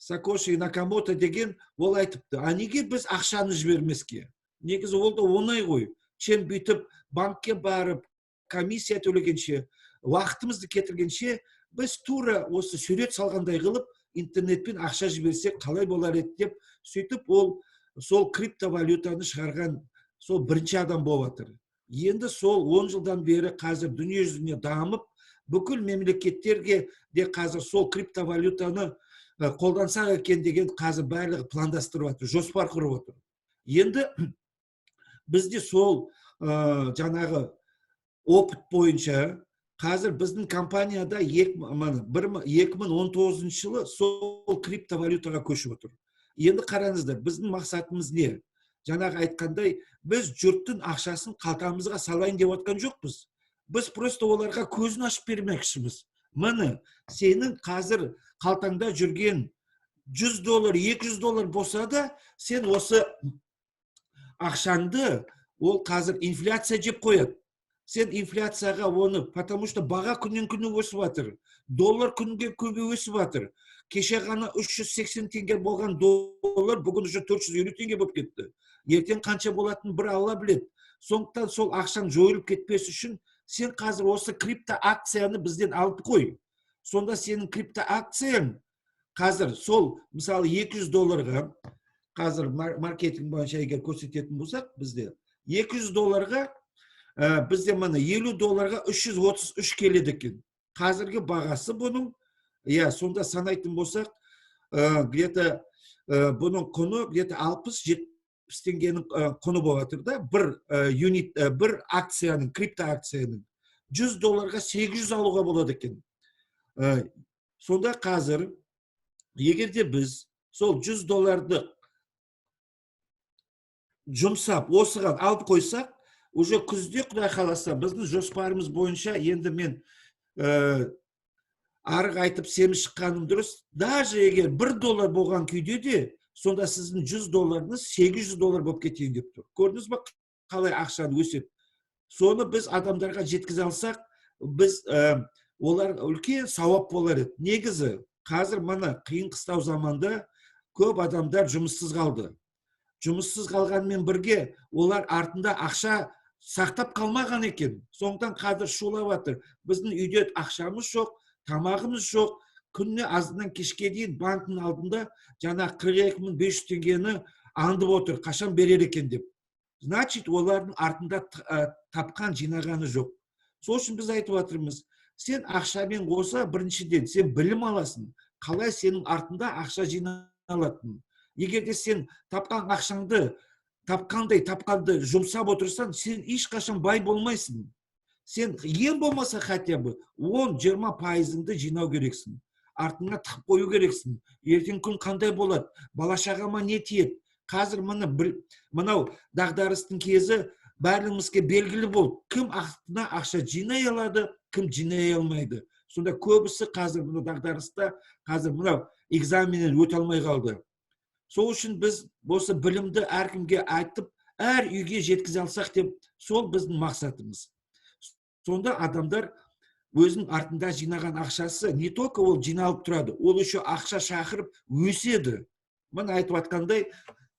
Сатоши Накамото деген, ол айтыпты: «А неге біз ақшаны жібермеске? Негізі ол да оңай ғой, чем бүйтіп банкке барып комиссия төлегенше, уақытымызды кетіргенше, біз тура осы сурет салғандай қылып интернетпен ақша жіберсек, қалай болар еді?» — деп. Сөйтіп ол сол криптовалютаны шығарған сол бірінші адам болып жатыр. Енді сол 10 жылдан бері қазір дүние жүзіне дамып, бүкіл мемлекеттерге де қазір сол криптовалютаны қолдансақ екен деген қазір барлығы пландастырып жатыр, жоспар құрып отыр. Енді бізде сол жаңағы опыт бойынша қазір біздің компанияда 2019 жылы сол криптовалютаға көшіп отыр. Енді қараңыздар, біздің мақсатымыз не? Жаңағы айтқандай, біз жұрттың ақшасын қалтамызға салайын деп отқан жоқпыз. Біз просто оларға көзін ашып бермекшіміз: міне, сенің қазір қалтаңда жүрген 100 доллар, 200 доллар болса да, сен осы ақшаңды, ол қазір инфляция жеп қояды. Сен инфляцияға оны, потому что баға күннен күнге өсіп жатыр, доллар күнге күнге өсіп жатыр. Кеше ғана 380 теңге болған доллар бүгін уже 450 теңге болып кетті. Ертең қанша болатынын бір Алла біледі. Сондықтан сол ақшаң жойылып кетпес үшін сен қазір осы крипто акцияны бізден алып қой. Сонда сенің крипто акцияң қазір сол, мысалы, 200 долларға, қазір маркетинг бойынша егер көрсететін болсақ, бізде 200 долларға, бізде міне 50 долларға 333 келеді екен қазіргі бағасы бұның, иә. Сонда санайтын болсақ, где то бұның құны где то 60-70 теңгенің құны болып жатыр да бір юнит, бір акцияның, крипто акцияның. 100 долларға 800 алуға болады екен. Сонда қазір егер де біз сол 100 долларды жұмсап, осыған алып қойсақ, уже күзде, құдай қаласа, біздің жоспарымыз бойынша, енді мен арық айтып, семіз шыққаным дұрыс, даже егер 1 доллар болған күйде де, сонда сіздің 100 долларыңыз 800 доллар болып кетейін деп тұр. Көрдіңіз ба, қалай ақшаны өседі? Соны біз адамдарға жеткізе алсақ, біз олар үлкен сауап болар еді. Негізі қазір мына қиын қыстау заманда көп адамдар жұмыссыз қалды. Жұмыссыз қалғанмен бірге олар артында ақша сақтап қалмаған екен. Сондықтан қазір шулап жатыр: «Біздің үйде ақшамыз жоқ, тамағымыз жоқ, күніне азаннан кешке дейін банктің алдында жаңа 42 500 теңгені аңдып отыр, қашан берер екен», — деп. Значит, олардың артында тапқан, жинағаны жоқ. Сол үшін біз айтып жатырмыз: сен ақшамен қоса, біріншіден, сен білім аласың, қалай сенің артында ақша жиналатынын. Егер де сен тапқан ақшаңды тапқандай тапқанды жұмсап отырсаң, сен ешқашан бай болмайсың. Сен ең болмаса хотя бы 10-20 пайызыңды жинау керексің, артыңа тығып қою керексің. Ертең күн қандай болады, бала шағама не тиеді? Қазір міне мынау дағдарыстың кезі барлығымызға белгілі болды, кім артына ақша жинай алады, кім жинай алмайды. Сонда көбісі қазір мына дағдарыста, қазір мынау экзаменнен өте алмай қалды. Сол үшін біз осы білімді әркімге айтып, әр үйге жеткізе алсақ деп, сол біздің мақсатымыз. Сонда адамдар өзінің артында жинаған ақшасы не только ол жиналып тұрады, ол еще ақша шақырып өседі. Міне, айтып жатқандай,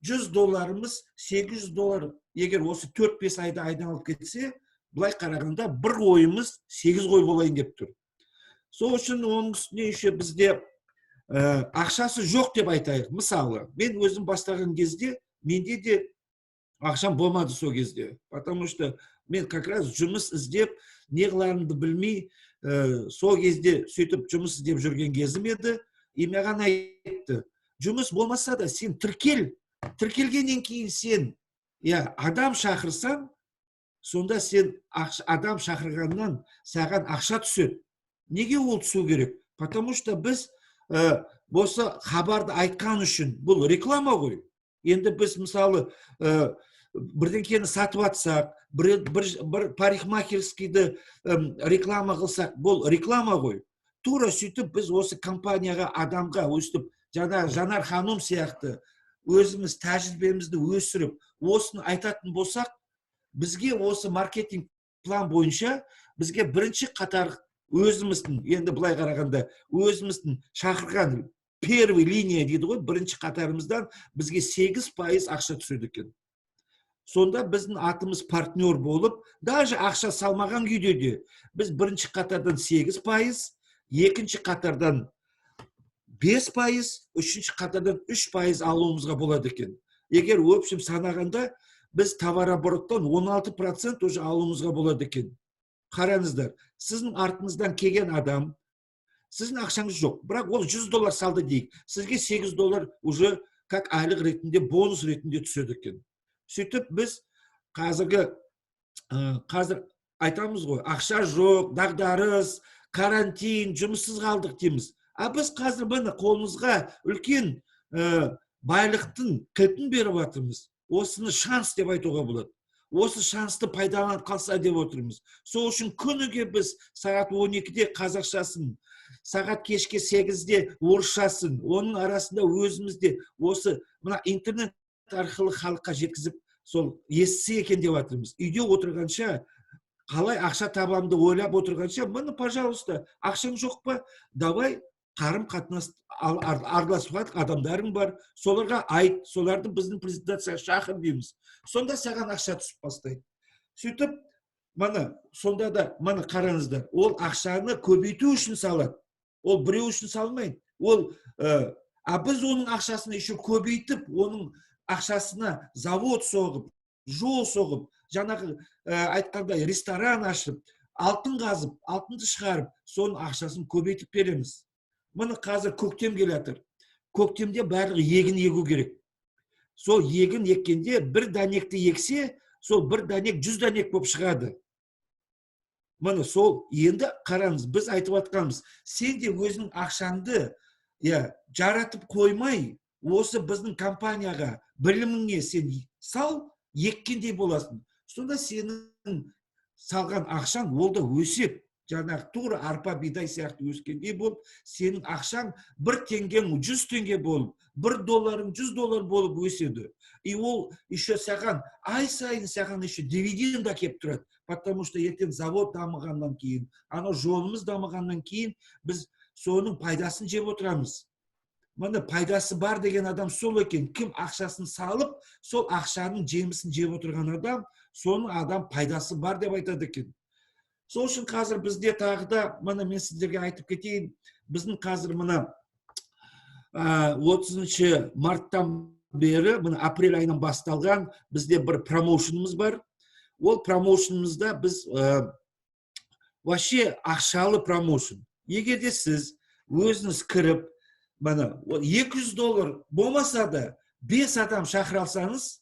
100 долларымыз 800 доллар егер осы 4-5 айда айналып кетсе, былай қарағанда, бір қойымыз 8 қой болайын деп тұр. Сол үшін оның үстіне еще бізде ақшасы жоқ деп айтайық. Мысалы, мен өзім бастаған кезде менде де ақшам болмады сол кезде, потому что мен как раз жұмыс іздеп, не қыларымды білмей, сол кезде сөйтіп жұмыс іздеп жүрген кезім еді. И маған айтты: «Жұмыс болмаса да, сен тіркел. Тіркелгеннен кейін сен, иә, адам шақырсаң, сонда сен адам шақырғаннан саған ақша түседі». Неге ол түсу керек? Потому что біз осы хабарды айтқан үшін, бұл реклама ғой. Енді біз, мысалы, бірдеңкені сатып жатсақ, бір парикмахерскийді реклама қылсақ, бұл реклама ғой. Тура сөйтіп біз осы компанияға, адамға өстіп жаңа Жанар ханым сияқты өзіміз тәжірибемізді өсіріп, осыны айтатын болсақ, бізге осы маркетинг план бойынша бізге бірінші қатар өзіміздің, енді былай қарағанда, өзіміздің шақырған, первый линия дейді ғой, бірінші қатарымыздан бізге 8% ақша түседі екен. Сонда біздің атымыз партнер болып, даже ақша салмаған күйде де біз бірінші қатардан 8%, екінші қатардан 5%, үшінші қатардан 3% алуымызға болады екен. Егер в общем санағанда, біз товарообороттан 16% уже алуымызға болады екен. Қараңыздар, сіздің артыңыздан келген адам, сіздің ақшаңыз жоқ, бірақ ол 100 доллар салды дейік, сізге 8 доллар уже как айлық ретінде, бонус ретінде түседі екен. Сөйтіп біз қазіргі қазір айтамыз ғой: ақша жоқ, дағдарыс, карантин, жұмыссыз қалдық дейміз. А біз қазір, міне, қолымызға үлкен байлықтың кілтін беріп жатырмыз. Осыны шанс деп айтуға болады. Осы шансты пайдаланып қалса деп отырмыз. Сол үшін күніге біз сағат 12-де қазақшасын, сағат кешке 8-де орысшасын, оның арасында өзімізде осы мына интернет арқылы халыққа жеткізіп, сол естісе екен деп жатырмыз. Үйде отырғанша, қалай ақша табамды ойлап отырғанша, міне, пожалуйста, ақшаң жоқ па? Давай, қарым қатынас, араласып адамдарың бар, соларға айт, соларды біздің презентацияға шақыр дейміз. Сонда саған ақша түсіп бастайды. Сөйтіп, міне, сонда да, міне, қараңыздар, ол ақшаны көбейту үшін салады, ол біреу үшін салмайды ол. А біз оның ақшасын еще көбейтіп, оның ақшасына завод соғып, жол соғып, жаңағы айтқандай, ресторан ашып, алтын қазып, алтынды шығарып, соның ақшасын көбейтіп береміз. Міне, қазір көктем келе жатыр. Көктемде барлығы егін егу керек. Сол егін еккенде бір дәнекті ексе, сол бір дәнек 100 дәнек болып шығады. Міне, сол енді қараңыз, біз айтып жатқанымыз: сен де өзіңнің ақшаңды, иә, жаратып қоймай, осы біздің компанияға біліміңе сен сал, еккендей боласың. Сонда сенің салған ақшаң ол да өседі. Жаңағы тура арпа, бидай сияқты өскендей болып, сенің ақшаң, бір теңгең 100 теңге болып, бір долларың 100 доллар болып өседі. И ол еще саған ай сайын, саған еще дивиденд әкеліп тұрады, потому что ертең завод дамығаннан кейін, анау жолымыз дамығаннан кейін біз соның пайдасын жеп отырамыз. Міне, пайдасы бар деген адам сол екен. Кім ақшасын салып, сол ақшаның жемісін жеп отырған адам, соның адам пайдасы бар деп айтады екен. Сол үшін қазір бізде тағы да, міне, мен сіздерге айтып кетейін, біздің қазір мына 30 марттан бері, міне, апрель айынан басталған бізде бір промоушеніміз бар. Ол промоушенімізда біз вообще ақшалы промоушен. Егер де сіз өзіңіз кіріп, міне, 200 доллар болмаса да, бес адам шақыра алсаңыз,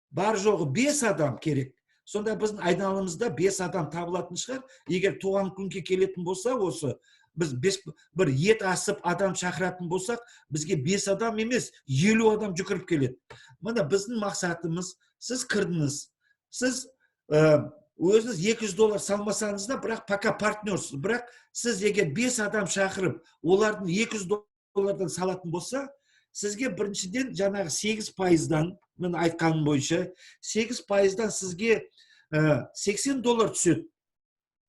бар жоғы бес адам керек. Сонда біздің айналамызда бес адам табылатын шығар. Егер туған күнге келетін болса, осы біз бес, бір ет асып, адам шақыратын болсақ, бізге бес адам емес, 50 адам жүгіріп келеді. Міне, біздің мақсатымыз: сіз кірдіңіз, сіз өзіңіз 200 доллар салмасаңыз да, бірақ пока партнерсіз. Бірақ сіз егер бес адам шақырып, олардың 200 доллардан салатын болса, сізге біріншіден жаңағы 8%-дан, мен айтқаным бойынша, 8%-дан сізге 80 доллар түседі.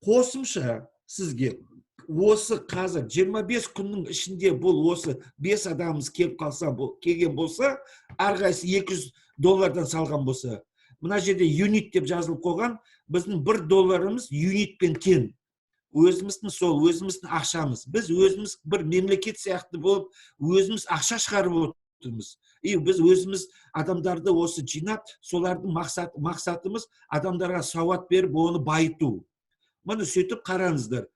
Қосымша сізге осы қазір 25 күннің ішінде бұл осы 5 адамымыз келіп қалса, бұл келген болса, әрқайсысы 200 доллардан салған болса, мына жерде юнит деп жазылып қойған, біздің 1 долларымыз юнитпен тең. Өзіміздің сол өзіміздің ақшамыз. Біз өзіміз бір мемлекет сияқты болып, өзіміз ақша шығарып отырмыз. И біз өзіміз адамдарды осы жинап, солардың мақсатымыз адамдарға сауат беріп, оны байыту. Міне, сөйтіп қараңыздар,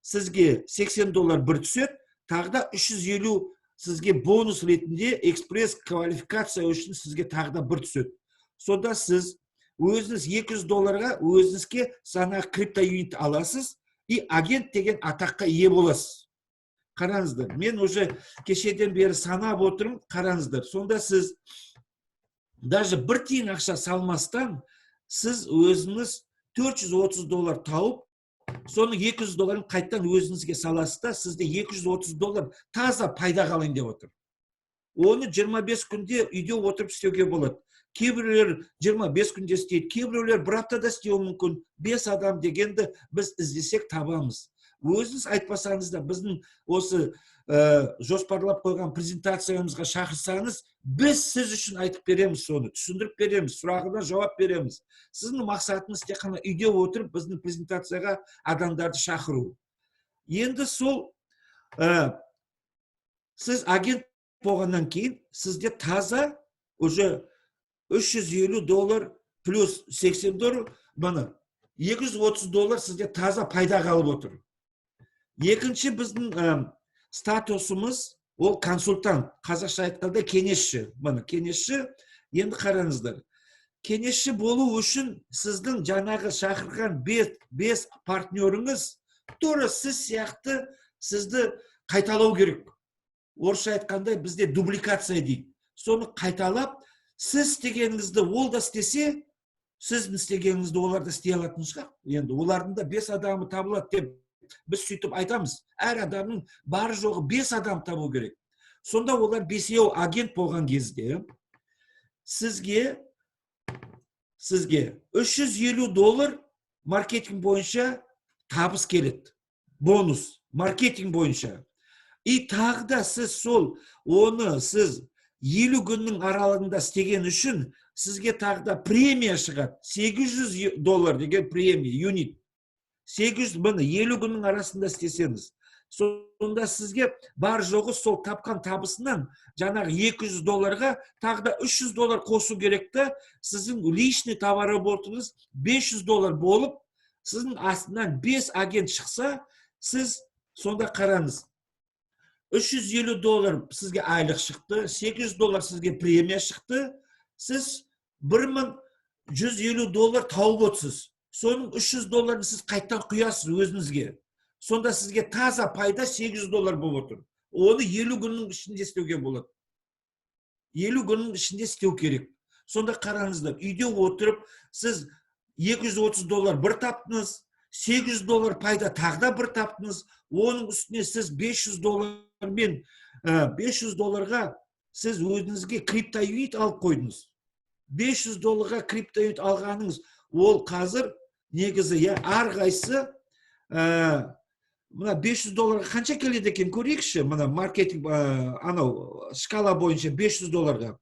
сізге 80 доллар бір түседі, тағы да 350 сізге бонус ретінде экспресс квалификация үшін сізге тағы да бір түседі. Сонда сіз өзіңіз 200 долларға өзіңізге жаңағы криптоюнит аласыз и агент деген атаққа ие боласыз. Қараңыздар, мен уже кешеден бері санап отырмын. Қараңыздар, сонда сіз даже бір тиын ақша салмастан, сіз өзіңіз 430 доллар тауып, соның 200 долларын қайттан өзіңізге саласыз да, сізде 230 доллар таза пайда қалайын деп отыр. Оны 25 күнде үйде отырып істеуге болады. Кейбіреулер 25 күнде істейді, кейбіреулер бір аптада істеуі мүмкін. Бес адам дегенді біз іздесек, табамыз. Өзіңіз айтпасаңыз да, біздің осы жоспарлап қойған презентациямызға шақырсаңыз, біз сіз үшін айтып береміз, соны түсіндіріп береміз, сұрағына жауап береміз. Сіздің мақсатыңыз тек қана үйде отырып, біздің презентацияға адамдарды шақыру. Енді сол сіз агент болғаннан кейін, сізде таза уже 350 доллар плюс 80 доллар, міне, 230 доллар сізде таза пайда қалып отыр. Екінші біздің статусымыз ол консультант, қазақша айтқанда, кеңесші. Міне, кеңесші. Енді қараңыздар, кеңесші болу үшін сіздің жаңағы шақырған бес партнеріңіз тура сіз сияқты сізді қайталау керек. Орысша айтқанда, бізде дубликация дейді. Соны қайталап, сіз істегеніңізді ол да істесе, сіздің істегеніңізді олар да істей алатын шығар. Енді олардың да бес адамы табылады деп біз сөйтіп айтамыз. Әр адамның бар жоғы бес адам табу керек. Сонда олар бесеу агент болған кезде, сізге 350 доллар маркетинг бойынша табыс келеді, бонус маркетинг бойынша. И тағы да сіз сол оны сіз 50 күннің аралығында істеген үшін сізге тағы да премия шығады, 800 доллар деген премия юнит. 800, міне, 50 күннің арасында істесеңіз, сонда сізге бар жоғы сол тапқан табысынан жаңағы 200 долларға тағы да 300 доллар қосу керек та, сіздің личный товарооборотыңыз 500 доллар болып, сіздің астынан 5 агент шықса, сіз сонда қараңыз, 350 доллар сізге айлық шықты, 800 доллар сізге премия шықты, сіз 1150 доллар тауып отырсыз. Соның 300 долларын сіз қайттан құясыз өзіңізге. Сонда сізге таза пайда 800 доллар болып отыр. Оны 50 күннің ішінде істеуге болады, 50 күннің ішінде істеу керек. Сонда қараңыздар, үйде отырып сіз 230 доллар бір таптыңыз, 800 доллар пайда тағы да бір таптыңыз. Оның үстіне сіз 500 доллармен, 500 долларға сіз өзіңізге криптоюнит алып қойдыңыз. 500 долларға криптоюнит алғаныңыз, ол қазір негізі, иә, әрқайсысы мына 500 долларға қанша келеді екен, көрейікші. Мына маркетинг анау шкала бойынша 500 долларға,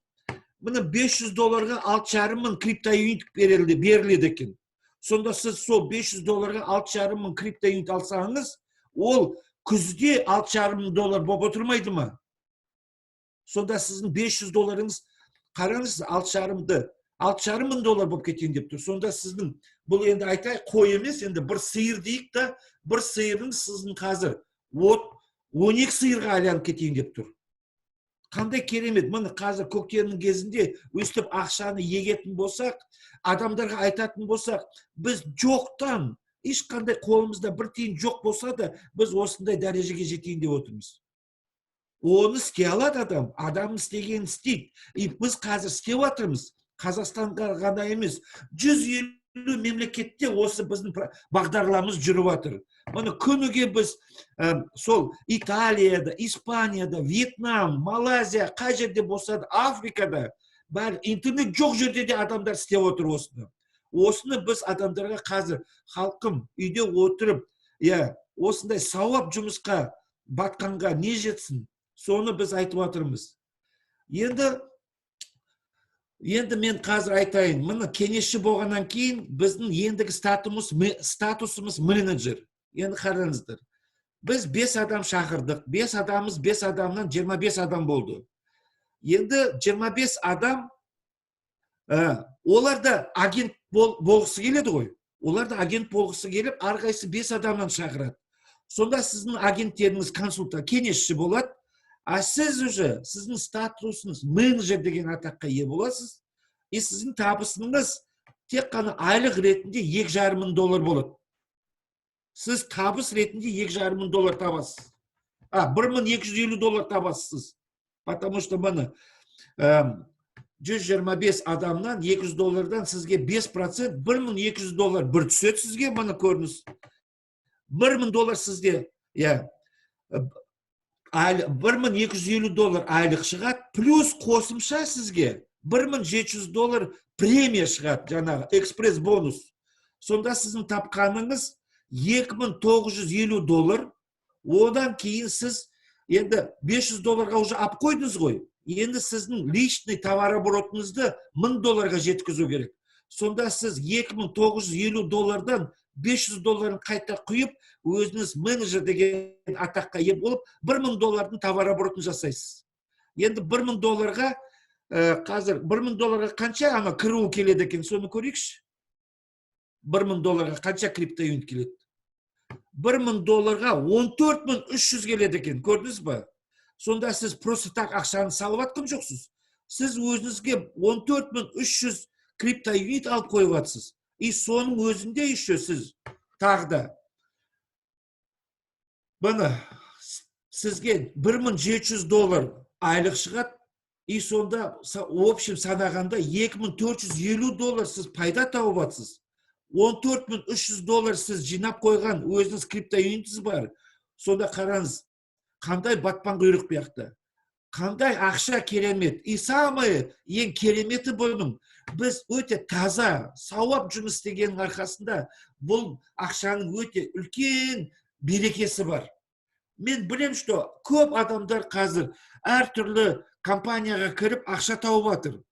міне, 500 долларға 6,5 мың криптоюнит беріледі екен. Сонда сіз сол 500 долларға 6,5 мың криптоюнит алсаңыз, ол күзде 6,5 мың доллар болып отырмайды ма? Сонда сіздің 500 долларыңыз, қараңыз, 6,5 мың доллар болып кетейін деп тұр. Сонда сіздің бұл, енді айтайық, қой емес, енді бір сиыр дейік та, бір сиырыңыз сіздің қазір от 12 сиырға айланып кетейін деп тұр. Қандай керемет! Міне, қазір көктемнің кезінде өстіп ақшаны егетін болсақ, адамдарға айтатын болсақ, біз жоқтан, ешқандай қолымызда бір тиын жоқ болса да, біз осындай дәрежеге жетейін деп отырмыз. Оны істей алады адам, адам істегенін істейді. И біз қазір істеп жатырмыз. Қазақстанға ғана емес, 150 мемлекетте осы біздің бағдарламамыз жүріп жатыр. Міне, күніге біз сол Италияда, Испанияда, Вьетнам, Малайзия, қай жерде болса да, Африкада, бәрі интернет жоқ жерде де адамдар істеп отыр осыны. Осыны біз адамдарға қазір, халқым, үйде отырып, иә, осындай сауап жұмысқа батқанға не жетсін, соны біз айтып жатырмыз. Енді мен қазір айтайын, міне, кеңесші болғаннан кейін біздің ендігі статусымыз менеджер. Енді қараңыздар, біз бес адам шақырдық, бес адамымыз, бес адамнан 25 адам болды. Енді 25 адам, олар да агент болғысы келеді ғой, олар да агент болғысы келіп, әрқайсысы бес адамнан шақырады. Сонда сіздің агенттеріңіз консультант, кеңесші болады, а сіз уже, сіздің статусыңыз менеджер деген атаққа ие боласыз. И сіздің табысыңыз тек қана айлық ретінде 2,5 мың доллар болады. Сіз табыс ретінде 2,5 мың доллар табасыз, а 1250 доллар табасыз, потому что, міне, 125 адамнан 200 доллардан сізге 5%, 1200 доллар бір түседі сізге. Міне, көріңіз, 1000 доллар сізде, иә, 1250 доллар айлық шығады, плюс қосымша сізге 1700 доллар премия шығады, жаңағы экспресс бонус. Сонда сіздің тапқаныңыз 2950 доллар. Одан кейін сіз енді 500 долларға уже алып қойдыңыз ғой. Енді сіздің личный товарооборотыңызды 1000 долларға жеткізу керек. Сонда сіз 2950 доллардан 500 долларын қайта құйып, өзіңіз менеджер деген атаққа ие болып, 1000 доллардың товарооборотын жасайсыз. Енді 1000 долларға, қазір 1000 долларға қанша ана кіру келеді екен, соны көрейікші. 1000 долларға қанша криптоюнит келеді? 1000 долларға 14 300 келеді екен, көрдіңіз ба? Сонда сіз просто так ақшаны салып жатқан жоқсыз, сіз өзіңізге 14 300 криптоюнит алып қойып жатсыз. И соның өзінде еще сіз тағы да, міне, сізге 1700 доллар айлық шығады. И сонда в общем санағанда 2450 доллар сіз пайда тауып жатсыз. 14 300 доллар сіз жинап қойған өзіңіз криптоюнитіңіз бар. Сонда қараңыз, қандай батпан құйрық бұяқта, қандай ақша керемет. И самое ең кереметі, бұның біз өте таза сауап жұмыс істегеннің арқасында бұл ақшаның өте үлкен берекесі бар. Мен білем, что көп адамдар қазір әртүрлі компанияға кіріп, ақша тауып жатыр,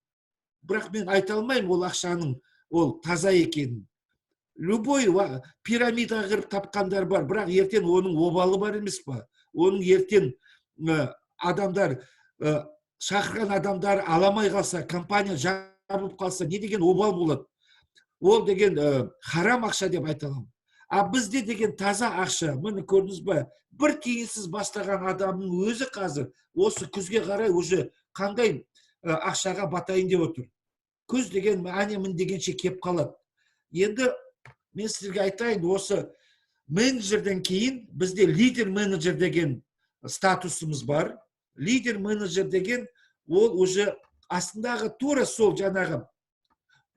бірақ мен айта алмаймын ол ақшаның ол таза екенін. Любой пирамидаға кіріп тапқандар бар, бірақ ертең оның обалы бар емес па? Оның ертең адамдар, шақырған адамдар аламай қалса, компания жабылып қалса, не деген обал болады? Ол деген харам ақша деп айта аламын. А бізде деген таза ақша. Міне, көрдіңіз ба, бір тиынсыз бастаған адамның өзі қазір осы күзге қарай уже қандай ақшаға батайын деп отыр. Күз деген әне мін дегенше кеп қалады. Енді мен сіздерге айтайын, осы менеджерден кейін бізде лидер менеджер деген статусымыз бар. Лидер менеджер деген ол уже астындағы тура сол жаңағы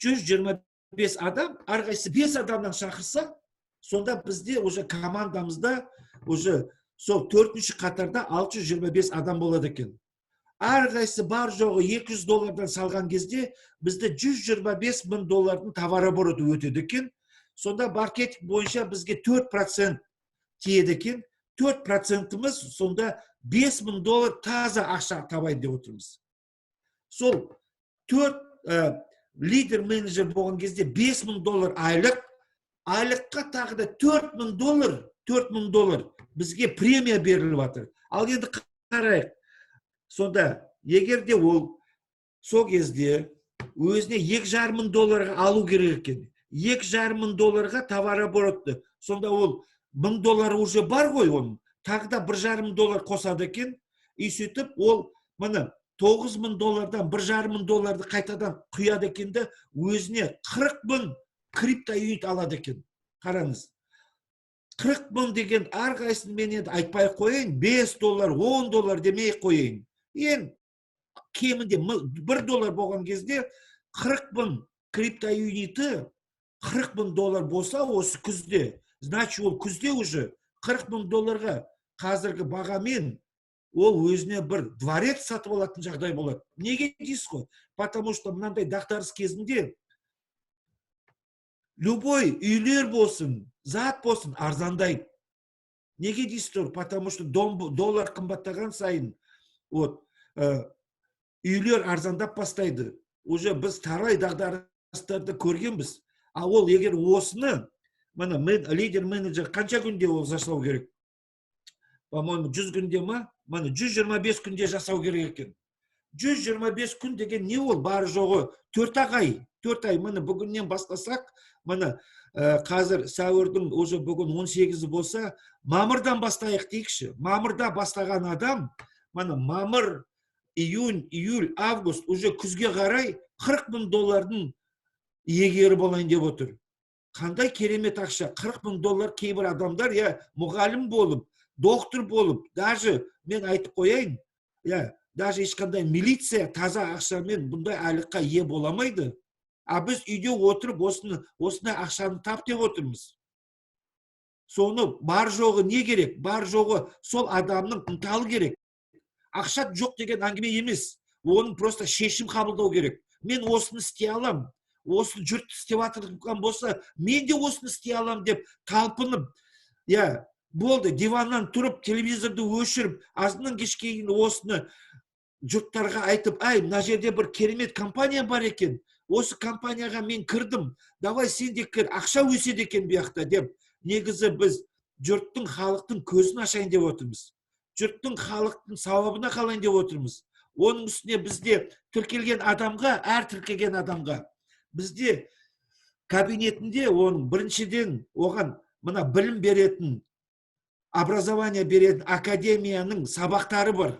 125 адам, әрқайсысы бес адамнан шақырса, сонда бізде уже командамызда уже сол төртінші қатарда 625 адам болады екен. Әрқайсысы бар жоғы 200 доллардан салған кезде бізде 125 мың доллардың товарообороты өтеді екен. Сонда маркетинг бойынша бізге 4% тиеді екен. 4%-іміз сонда 5 мың доллар таза ақша табайын деп отырмыз. Сол төрт лидер менеджер болған кезде 5 мың доллар айлық, айлыққа тағы да 4 мың доллар, 4 мың доллар бізге премия беріліп жатыр. Ал енді қарайық, сонда егер де ол сол кезде өзіне 2,5 мың долларға алу керек екен, 2,5 мың долларға товарооборотты, сонда ол 1000 доллары уже бар ғой, оның тағы да 1,5 мың доллар қосады екен. И сөйтіп ол, міне, 9000 доллардан 1,5 мың долларды қайтадан құяды екен де, өзіне 40 000 криптоюнит алады екен. Қараңыз, 40 000 деген әрқайсысын мен енді айтпай ақ қояйын, 5 доллар, 10 доллар демей ақ қояйын, ең кемінде 1 доллар болған кезде 40 000 криптоюниті 40 000 доллар болса осы күзде, значит, ол күзде уже 40 000 долларға қазіргі бағамен ол өзіне бір дворец сатып алатын жағдай болады. Неге дейсіз ғой? Потому что мынандай дағдарыс кезінде Любой үйлер болсын, зат болсын, арзандайды. Неге дейсіздер? Потому что доллар қымбаттаған сайын, вот, үйлер арзандап бастайды. Уже біз талай дағдарыстарды көргенбіз. А ол егер осыны, міне, мен, лидер менеджер қанша күнде ол жасау керек? По-моему, 100 күнде ма? Міне, 125 күнде жасау керек екен. 125 күн деген не ол? Бары жоғы 4-ақ ай. 4 ай. Міне, бүгіннен бастасақ, міне, қазір сәуірдің уже бүгін 18-і болса, мамырдан бастайық дейікші. Мамырда бастаған адам, міне, мамыр, июнь, июль, август, уже күзге қарай 40 мың доллардың иегері болайын деп отыр. Қандай керемет ақша, 40 мың доллар! Кейбір адамдар, иә, мұғалім болып, доктор болып, даже мен айтып қояйын, иә, даже ешқандай милиция таза ақшамен бұндай айлыққа ие бола алмайды. А біз үйде отырып осыны, осындай ақшаны тап деп отырмыз. Соны бар жоғы не керек? Бар жоғы сол адамның ынталы керек. Ақша жоқ деген әңгіме емес, оның просто шешім қабылдау керек: мен осыны істей алам, осы жұрт істеп жатырған болса, мен де осыны істей алам деп талпынып, иә, болды, диваннан тұрып, телевизорды өшіріп, азаннан кешке дейін осыны жұрттарға айтып: «Әй, мына жерде бір керемет компания бар екен, осы компанияға мен кірдім, давай сен де кір, ақша өседі екен бұл жақта», – деп. Негізі біз жұрттың, халықтың көзін ашайын деп отырмыз, жұрттың, халықтың сауабына қалайын деп отырмыз. Оның үстіне бізде тіркелген адамға, әр тіркелген адамға бізде кабинетінде оның біріншіден оған мына білім беретін, образование беретін академияның сабақтары бар.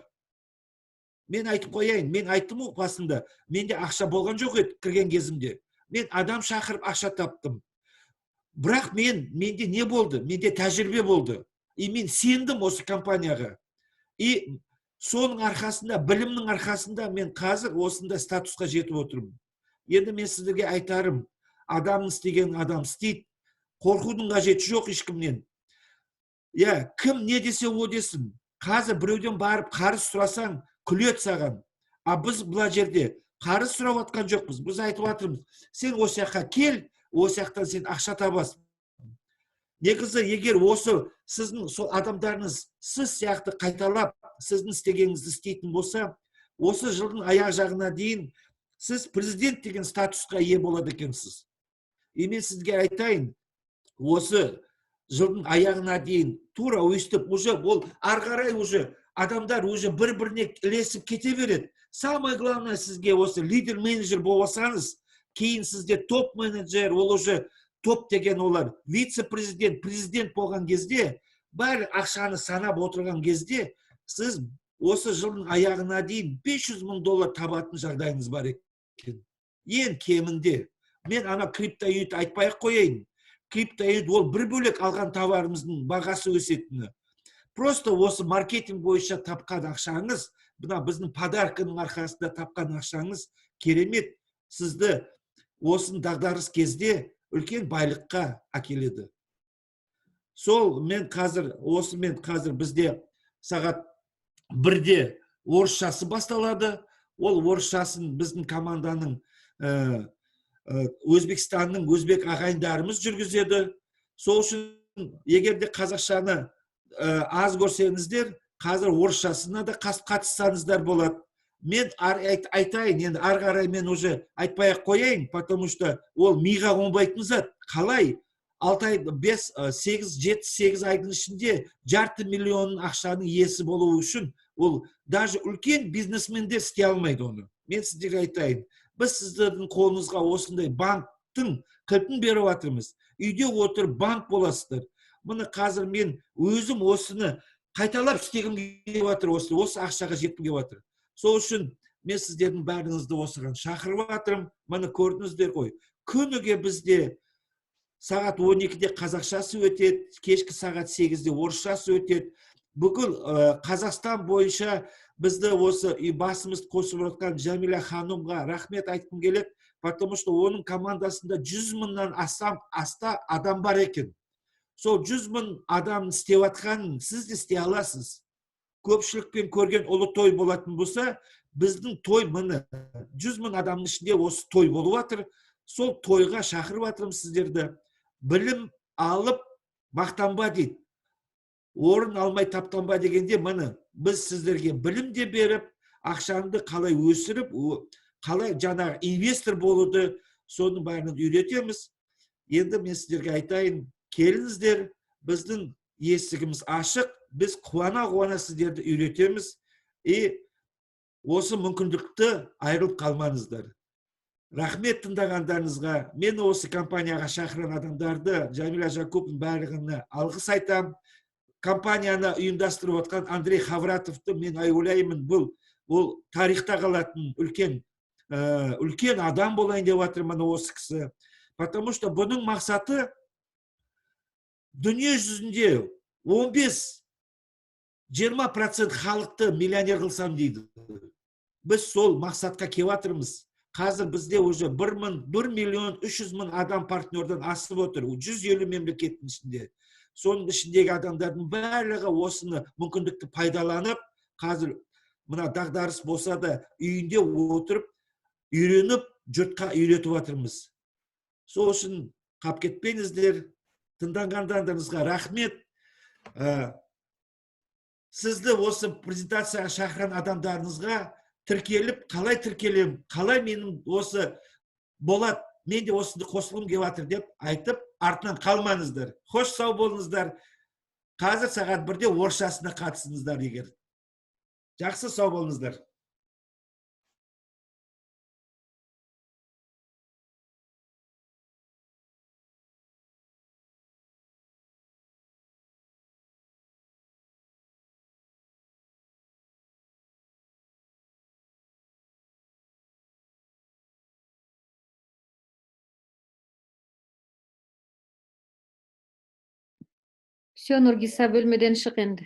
Мен айтып қояйын, мен айттым ғой басында, менде ақша болған жоқ еді кірген кезімде. Мен адам шақырып ақша таптым. Бірақ менде не болды? Менде тәжірибе болды, и мен сендім осы компанияға. И соның арқасында, білімнің арқасында мен қазір осындай статусқа жетіп отырмын. Енді мен сіздерге айтарым: адамның істегенін адам істейді. Қорқудың қажеті жоқ ешкімнен, иә. Кім не десе, о десін. Қазір біреуден барып қарыз сұрасаң, күледі саған. А біз мына жерде қарыз сұрап жатқан жоқпыз. Біз айтып жатырмыз: сен осы жаққа кел, осы жақтан сен ақша табасың. Негізі, егер осы сіздің сол адамдарыңыз сіз сияқты қайталап, сіздің істегеніңізді істейтін болса, осы жылдың аяқ жағына дейін сіз президент деген статусқа ие болады екенсіз. И мен сізге айтайын, осы жылдың аяғына дейін тура өйстіп уже ол ары қарай уже адамдар уже бір біріне ілесіп кете береді. Самое главное, сізге осы лидер менеджер болсаңыз, кейін сізде топ менеджер, ол уже топ деген олар вице президент, президент болған кезде, бәрі ақшаны санап отырған кезде, сіз осы жылдың аяғына дейін 500 мың доллар табатын жағдайыңыз бар екен ең кемінде. Мен ана криптоюнит айтпай ақ қояйын. Криптоюнит ол бір бөлек, алған товарымыздың бағасы өсетіні. Просто осы маркетинг бойынша тапқан ақшаңыз, мына біздің подарканың арқасында тапқан ақшаңыз керемет сізді осы дағдарыс кезде үлкен байлыққа әкеледі. Сол мен қазір осымен, қазір бізде сағат 1-де орысшасы басталады. Ол орысшасын біздің команданың, Өзбекстанның өзбек ағайындарымыз жүргізеді. Сол үшін егер де қазақшаны аз көрсеңіздер, қазір орысшасына да қатыссаңыздар болады. Мен айтайын, енді ары қарай мен уже айтпай ақ қояйын, потому что ол миға қонбайтын зат. Қалай 6 ай, 5, 8, 7, 8 айдың ішінде жарты миллион ақшаның иесі болу үшін? Ол даже үлкен бизнесмендер істей алмайды оны. Мен сіздерге айтайын, біз сіздердің қолыңызға осындай банктың кілтін беріп жатырмыз. Үйде отырып банк боласыздар. Міне, қазір мен өзім осыны қайталап істегім келіп жатыр, осы ақшаға жеткім келіп жатыр. Сол үшін мен сіздердің бәріңізді осыған шақырып жатырмын. Міне, көрдіңіздер ғой, күніге бізде сағат 12-де қазақшасы өтеді, кешкі сағат 8-де орысшасы өтеді. Бүкіл Қазақстан бойынша бізді осы үй басымызды қосып жатқан Жәмила ханымға рахмет айтқым келеді, потому что оның командасында 100 мыңнан астам аста адам бар екен. Сол 100 мың адам істеп жатқанын сіз де істей аласыз. Көпшілікпен көрген ұлы той болатын болса, біздің той, міне, 100 мың адамның ішінде осы той болып жатыр. Сол тойға шақырып жатырмыз сіздерді. Білім алып мақтанба дейді. Орын алмай таптанба дегенде, міне, біз сіздерге білім де беріп, ақшаңды қалай өсіріп, қалай жаңағы инвестор болуды, соның бәрін үйретеміз. Енді мен сіздерге айтайын, келіңіздер, біздің есігіміз ашық, біз қуана-қуана сіздерді үйретеміз. И осы мүмкіндікті айырылып қалмаңыздар. Рахмет тыңдағандарыңызға. Мен осы компанияға шақырған адамдарды, Жамиля Жакуповтың барлығына алғыс айтам. Компанияны ұйымдастырып отқан Андрей Хавратовты мен ойлаймын, бұл ол тарихта қалатын үлкен адам болайын деп жатыр мына осы кісі. Потому что бұның мақсаты дүние жүзінде 15-20% халықты миллионер қылсам дейді. Біз сол мақсатқа келіп жатырмыз. Қазір бізде уже 1 миллион 300 мың адам партнердан асып отыр. 150 мемлекеттің ішінде. Соның ішіндегі адамдардың барлығы осыны мүмкіндікті пайдаланып, қазір мына дағдарыс болса да үйінде отырып, үйреніп, жұртқа үйретіп жатырмыз. Сол үшін қап кетпеңіздер. Тыңдағандарыңызға рахмет. Сізді осы презентацияға шақырған адамдарыңызға тіркеліп, қалай тіркелем, қалай менің осы болады, мен де осыны қосылғым келіп жатыр деп айтып, артынан қалмаңыздар. Хош, сау болыңыздар. Қазір сағат 1-де орысшасына қатысыңыздар егер. Жақсы, сау болыңыздар. Все, Нұргиса, бөлмеден шық енді.